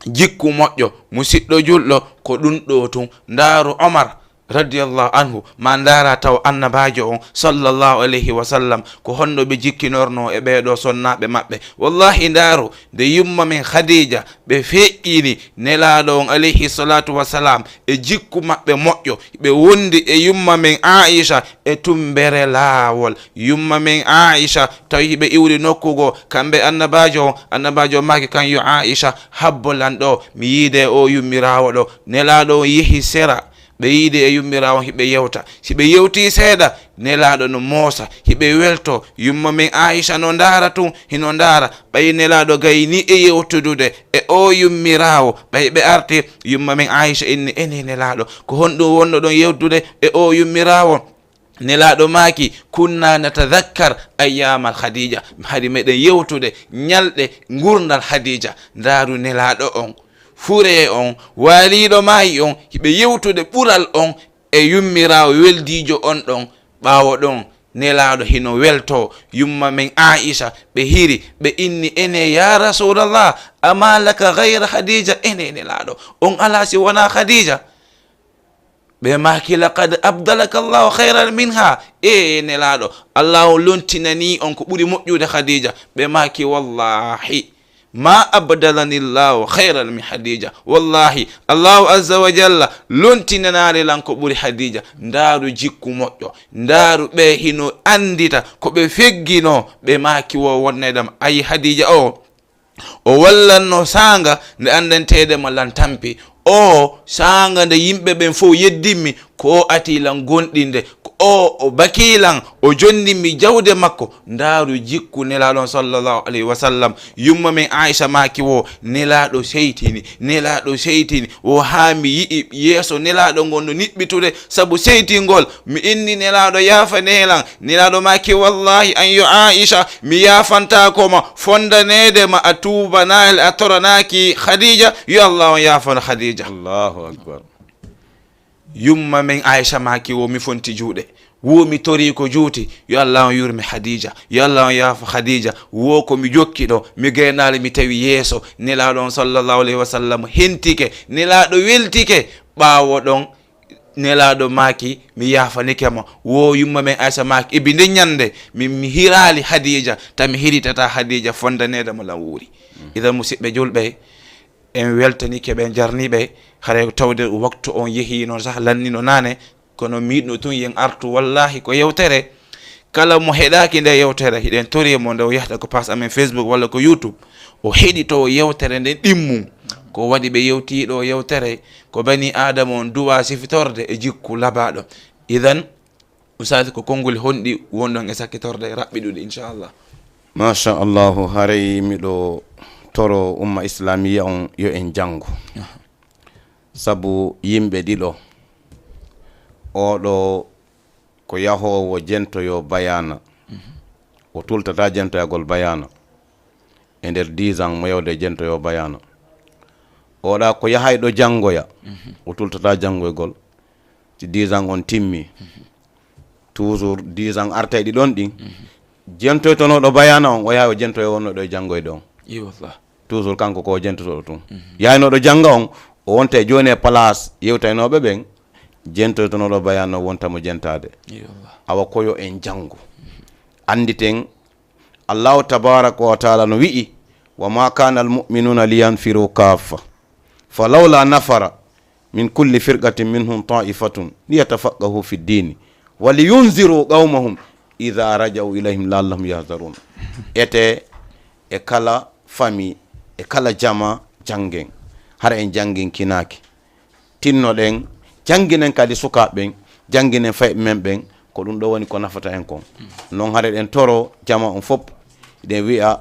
jikku moƴƴo, musiɗɗo julɗo, ko ɗum ɗo tun. Ndaaru Omar radiyallahu anhu, ma ndaara taw annabaajo on sallallahu alayhi wa sallam, ko honno ɓe jikkinorno e ɓee ɗoo sonnaaɓe maɓɓe. Wallahi, ndaaru nde yumma men Khadija ɓe feƴƴini Nelaaɗo on alayhi salatu wa salam e jikku maɓɓe moƴƴo, ɓe wondi e yumma men Aisha e tumbere laawol. Yumma men Aisha tawi hiɓe iwri nokku goo, kamɓe annabaajo on, annabaajo maaki kan yo Aisha habbo lan ɗo, mi yiide e o yummiraawo ɗo. Nelaaɗo on yehi sera, ɓe yiidi e yummiraawo on, hiɓe yewta. Si ɓe yewti seeɗa, Nelaaɗo no moosa, hiɓe welto. Yumma men Aisha no ndaara tun, hino ndaara. Ɓay Nelaaɗo gayni e yewtudude e o yummiraawo, ɓay ɓe arti, yumma men Aisha inni, ene Nelaaɗo, ko honɗum wonno ɗon yewtude e o yummiraawo? Nelaaɗo maaki, kunna natadakkar ayyamal Khadija. Hari meɗen yewtude ñalɗe ngurndan Khadija. Ndaaru Nelaaɗo on, furee on, waaliiɗo maayi on, hiɓe yewtude ɓural on e yummiraawo weldiijo on ɗon. Ɓaawo ɗon, Nelaaɗo hino welto, yumma men Aisha, ɓe hiri, ɓe inni, ene, ya Rasulallah, ama laka ghayra Khadija? Ene Nelaaɗo, on alaa si wonaa Khadija? Ɓe maaki, laqad abdalaka Allahu khayran minha. E Nelaaɗo, Allahu lontinanii on ko ɓuri moƴƴude Khadija. Ɓe maaki, wallahi, ma abdalani Allahu khayran min Khadija. Wallahi, Allahu azza wa jalla lontinanaali lan ko ɓuri Khadija. Ndaaru jikku moƴƴo. Ndaaru ɓe hino anndita ko ɓe fegginoo. Ɓe maaki wo wonnedam, ayi Khadija o, o wallanno saanga nde anndanteede mo lan tampi. O saanga nde yimɓe ɓen fow yeddimmi, ko o ati lan gonɗinde, ko o, o baki lan, o jonnimmi jawde makko. Ndaaru jikku Nelaaɗo on sallallahu alayhi wa sallam. Yumma men Aisha maaki wo, Nelaaɗo seytini, Nelaaɗo seytini, wo haa mi yi'i yeeso Nelaaɗo ngon no niɓɓitude sabu seytingol. Mi inni Nelaaɗo, yaafanee lan. Nelaaɗo maaki, wallahi, an yo Aisha, mi yaafantaako ma, fondaneede ma a tuubanaali, a toranaaki Khadija, yo Allah on yaafano Khadija. Allahu akbar. Yumma men Aisha maaki, wo mi fonti juuɗe, wo mi torii ko juuti, yo Allah on yurmi Khadija, yo Allah on yaafo Khadija, wo ko mi jokki ɗo, mi gaynaali, mi tawi yeeso Nelaaɗo on sallallahu alayhi wa sallam hentike, Nelaaɗo weltike. Ɓaawo ɗon, Nelaaɗo maaki, mi yaafanike mo. Wo yumma men Aisha maaki, ebi nde ñande, mi, mi hiraali Khadija, ta mi hiritata Khadija fondaneede mo lan wuuri. Idan, musiɓɓe julɓe, en weltanike ɓe, jarniiɓe, haray tawde waktu on yehi noon sah, lannino naane, kono miiɗno tun yen artu, wallahi, ko yewtere. Kala mo heɗaaki nde yewtere, hiɗen tori mo nde o yahta ko page amen Facebook walla ko YouTube, o heɗito yewtere nden ɗimmum. Ko waɗi ɓe yewti ɗo yewtere, ko bani Aadama on duwa sifitorde e jikku labaaɗo. Idan, Ustaz, ko konnguli honɗi wonɗon e sakkitorde raɓɓiɗuɗi, inchallah? Machallahu, haray miɗo toro umma islamiya on yo en janngu. Aha. Sabu yimɓe ɗiɗo, oɗo ko yahoowo jentoyo bayaana, o tultata jentoyagol bayaana e nder dix ans mo yawde jentoyo bayaana. Oɗa ko yahayɗo janngoya, o tultata janngoygol si dix ans on timmi. Toujours dix ans artayɗi ɗon ɗin, jentoytonooɗo bayaana on, o yahay o jentoyo wonnoɗo e janngoyde on. I wallah. Toujours kanko ko o jentotoɗo tun. Yaynooɗo jannga on, o wonta e jooni e place yewtaynooɓe ɓen, jentoytonooɗo bayaana on wonta mo jentaade. I wallah. Awa ko yo en janngu. Annditen, Allahu tabaraka wa taala no wi'i, wa ma kana almu'minuna liyanfiru kaffa, falawla nafara min kulli firqatin minhum ta'ifatun liyatafaqahu fi ddini wa liyunziru qawmahum idha raja'u ilayhim la'allahum yahzarun. Ete e kala fami, e kala jama, janngen. Hara en jannginkinaaki, tinnoɗen, jannginen kadi sukaaɓe ɓen, jannginen fayɓe men ɓen, ko ɗum ɗo woni ko nafata en kon. Non hara eɗen toro jama on fof, eɗen wi'a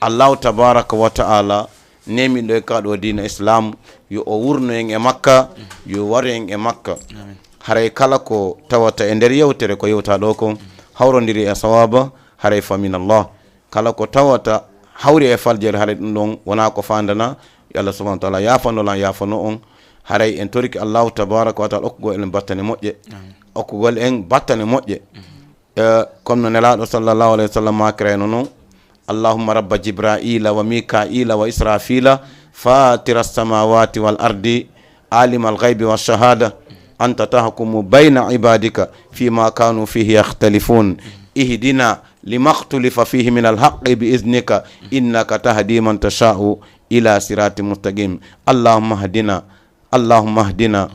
Allahu tabaraka wa ta'ala neminɗo en ka ɗo diina Islam, yo o wurno en e makka, yo waru en e makka. Amin. Haray kala ko tawata e nder yewtere ko yewta ɗo kon, hawrondiri e sawaba, haray fa min Allah. Kala ko tawata hawri e faljere, haray ɗum ɗon wona ko fandana. Yo Allah subhanahu wa ta'ala yaafano lan, yaafano on. Haray en toriki Allahu tabaraka wa ta'ala okkugol en battane moƴƴe. Amin. Okkugol en battane moƴƴe. Mhm. Eh, comme no Nelaaɗo sallallahu alayhi wa sallam makirayno non, Allahumma rabba Jibra'ila wa Mika'ila wa Israfila, فاطر السماوات والأرض، عالم الغيب والشهادة، أنت تحكم بين عبادك فيما كانوا فيه يختلفون. اهدنا لما اختلف فيه من الحق بإذنك، إنك تهدي من تشاء إلى صراط مستقيم. اللهم اهدنا، اللهم اهدنا،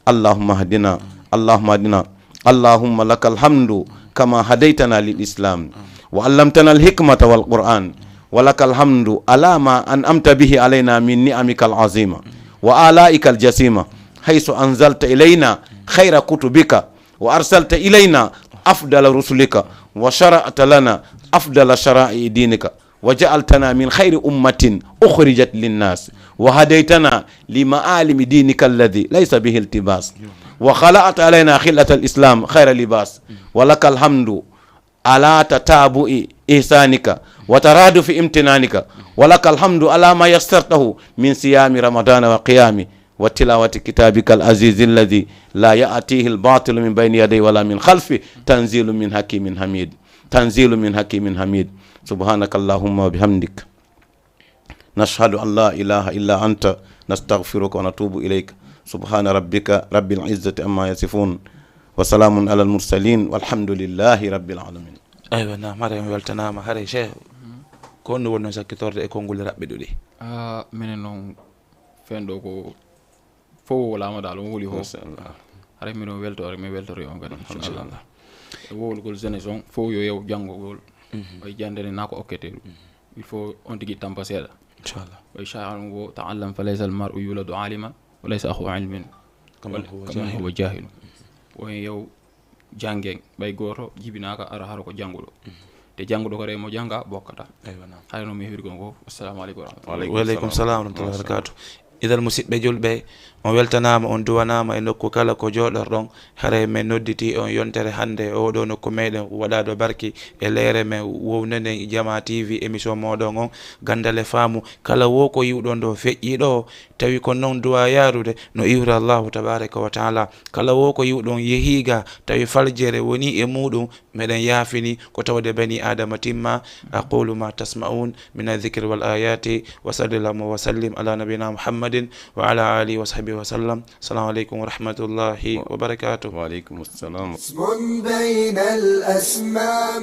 اللهم اهدنا، اللهم اهدنا. اللهم لك الحمد كما هديتنا للإسلام وعلمتنا الحكمة والقرآن، ولك الحمد على ما أنعمت به علينا من نعمك العظيمة وآلائك الجسيمة، حيث أنزلت إلينا خير كتبك وأرسلت إلينا أفضل رسلك وشرعت لنا أفضل شرائع دينك، وجعلتنا من خير أمة أخرجت للناس، وهديتنا لمعالم دينك الذي ليس به التباس، وخلعت علينا خلعة الإسلام خير لباس. ولك الحمد على تتابع إحسانك وترادف امتنانك، ولك الحمد على ما يسرته من صيام رمضان وقيام وتلاوة كتابك العزيز الذي لا يأتيه الباطل من بين يديه ولا من خلفه، تنزيل من حكيم حميد، تنزيل من حكيم حميد. سبحانك اللهم وبحمدك، نشهد أن لا إله إلا أنت، نستغفرك ونتوب إليك. سبحان ربك رب العزة عما يصفون، وسلام على المرسلين، والحمد لله رب العالمين. Aywa, naam, haray mi weltanaama. Haray, Cheikh, ko honno wonno sakkitorde e konnguli raɓɓiɗuɗi? Ah, minen noon, feen ɗo ko fof wowlaama daal, on wowli fof. Machallah. Haray miɗo weltoore, mi weltorii on kadi, inchallah. Machallah. E wowlugol jeunesse on, fof yo yew janngugol. Mhm. Way jannde ne naa ko okketee ɗum. Mhm. Il faut on tigi tampa seeɗa. Inchallah. Way shaa'iru ngo, "Ta'allam fa laysa al-mar'u yuladu aliman, wa laysa akhu ilmin, kaman huwa jahilun." Won yew janngen, ɓay gooto jibinaaka ara hara ko jannguɗo. Mhm. Te jannguɗo kadi mo jannga bokkata. Aywa, naam. Haray noon mi heɓiri ko ngo. Assalamu aleykum wa rahmatullahi. Wa aleykum salam wa rahmatullahi wa barakatuh. Idan, musidɓe julɓe, on weltanaama, on duwanaama e nokku kala ko jooɗorɗon. Haray men nodditii on yontere hannde e oo ɗoo nokku meɗen waɗaaɗo barki e leere men wownanen Jamaa T V, émission mooɗon on, Ganndal e Faamu. Kala wo ko yi'uɗon ɗo feƴƴii ɗo, tawi ko noon duwaa yaarude, no iwra Allahu tabaaraka wa taala. Kala wo ko yi'uɗon yehii ga, tawi faljere wonii e muuɗum, meɗen yaafini ko tawde banii Aadama timma. أقول ما تسمعون من الذكر والآيات، وصل اللهم وسلم على نبينا محمد وعلى آله وصحبه وسلم. السلام عليكم ورحمة الله وبركاته. وعليكم السلام. اسم بين الأسماء.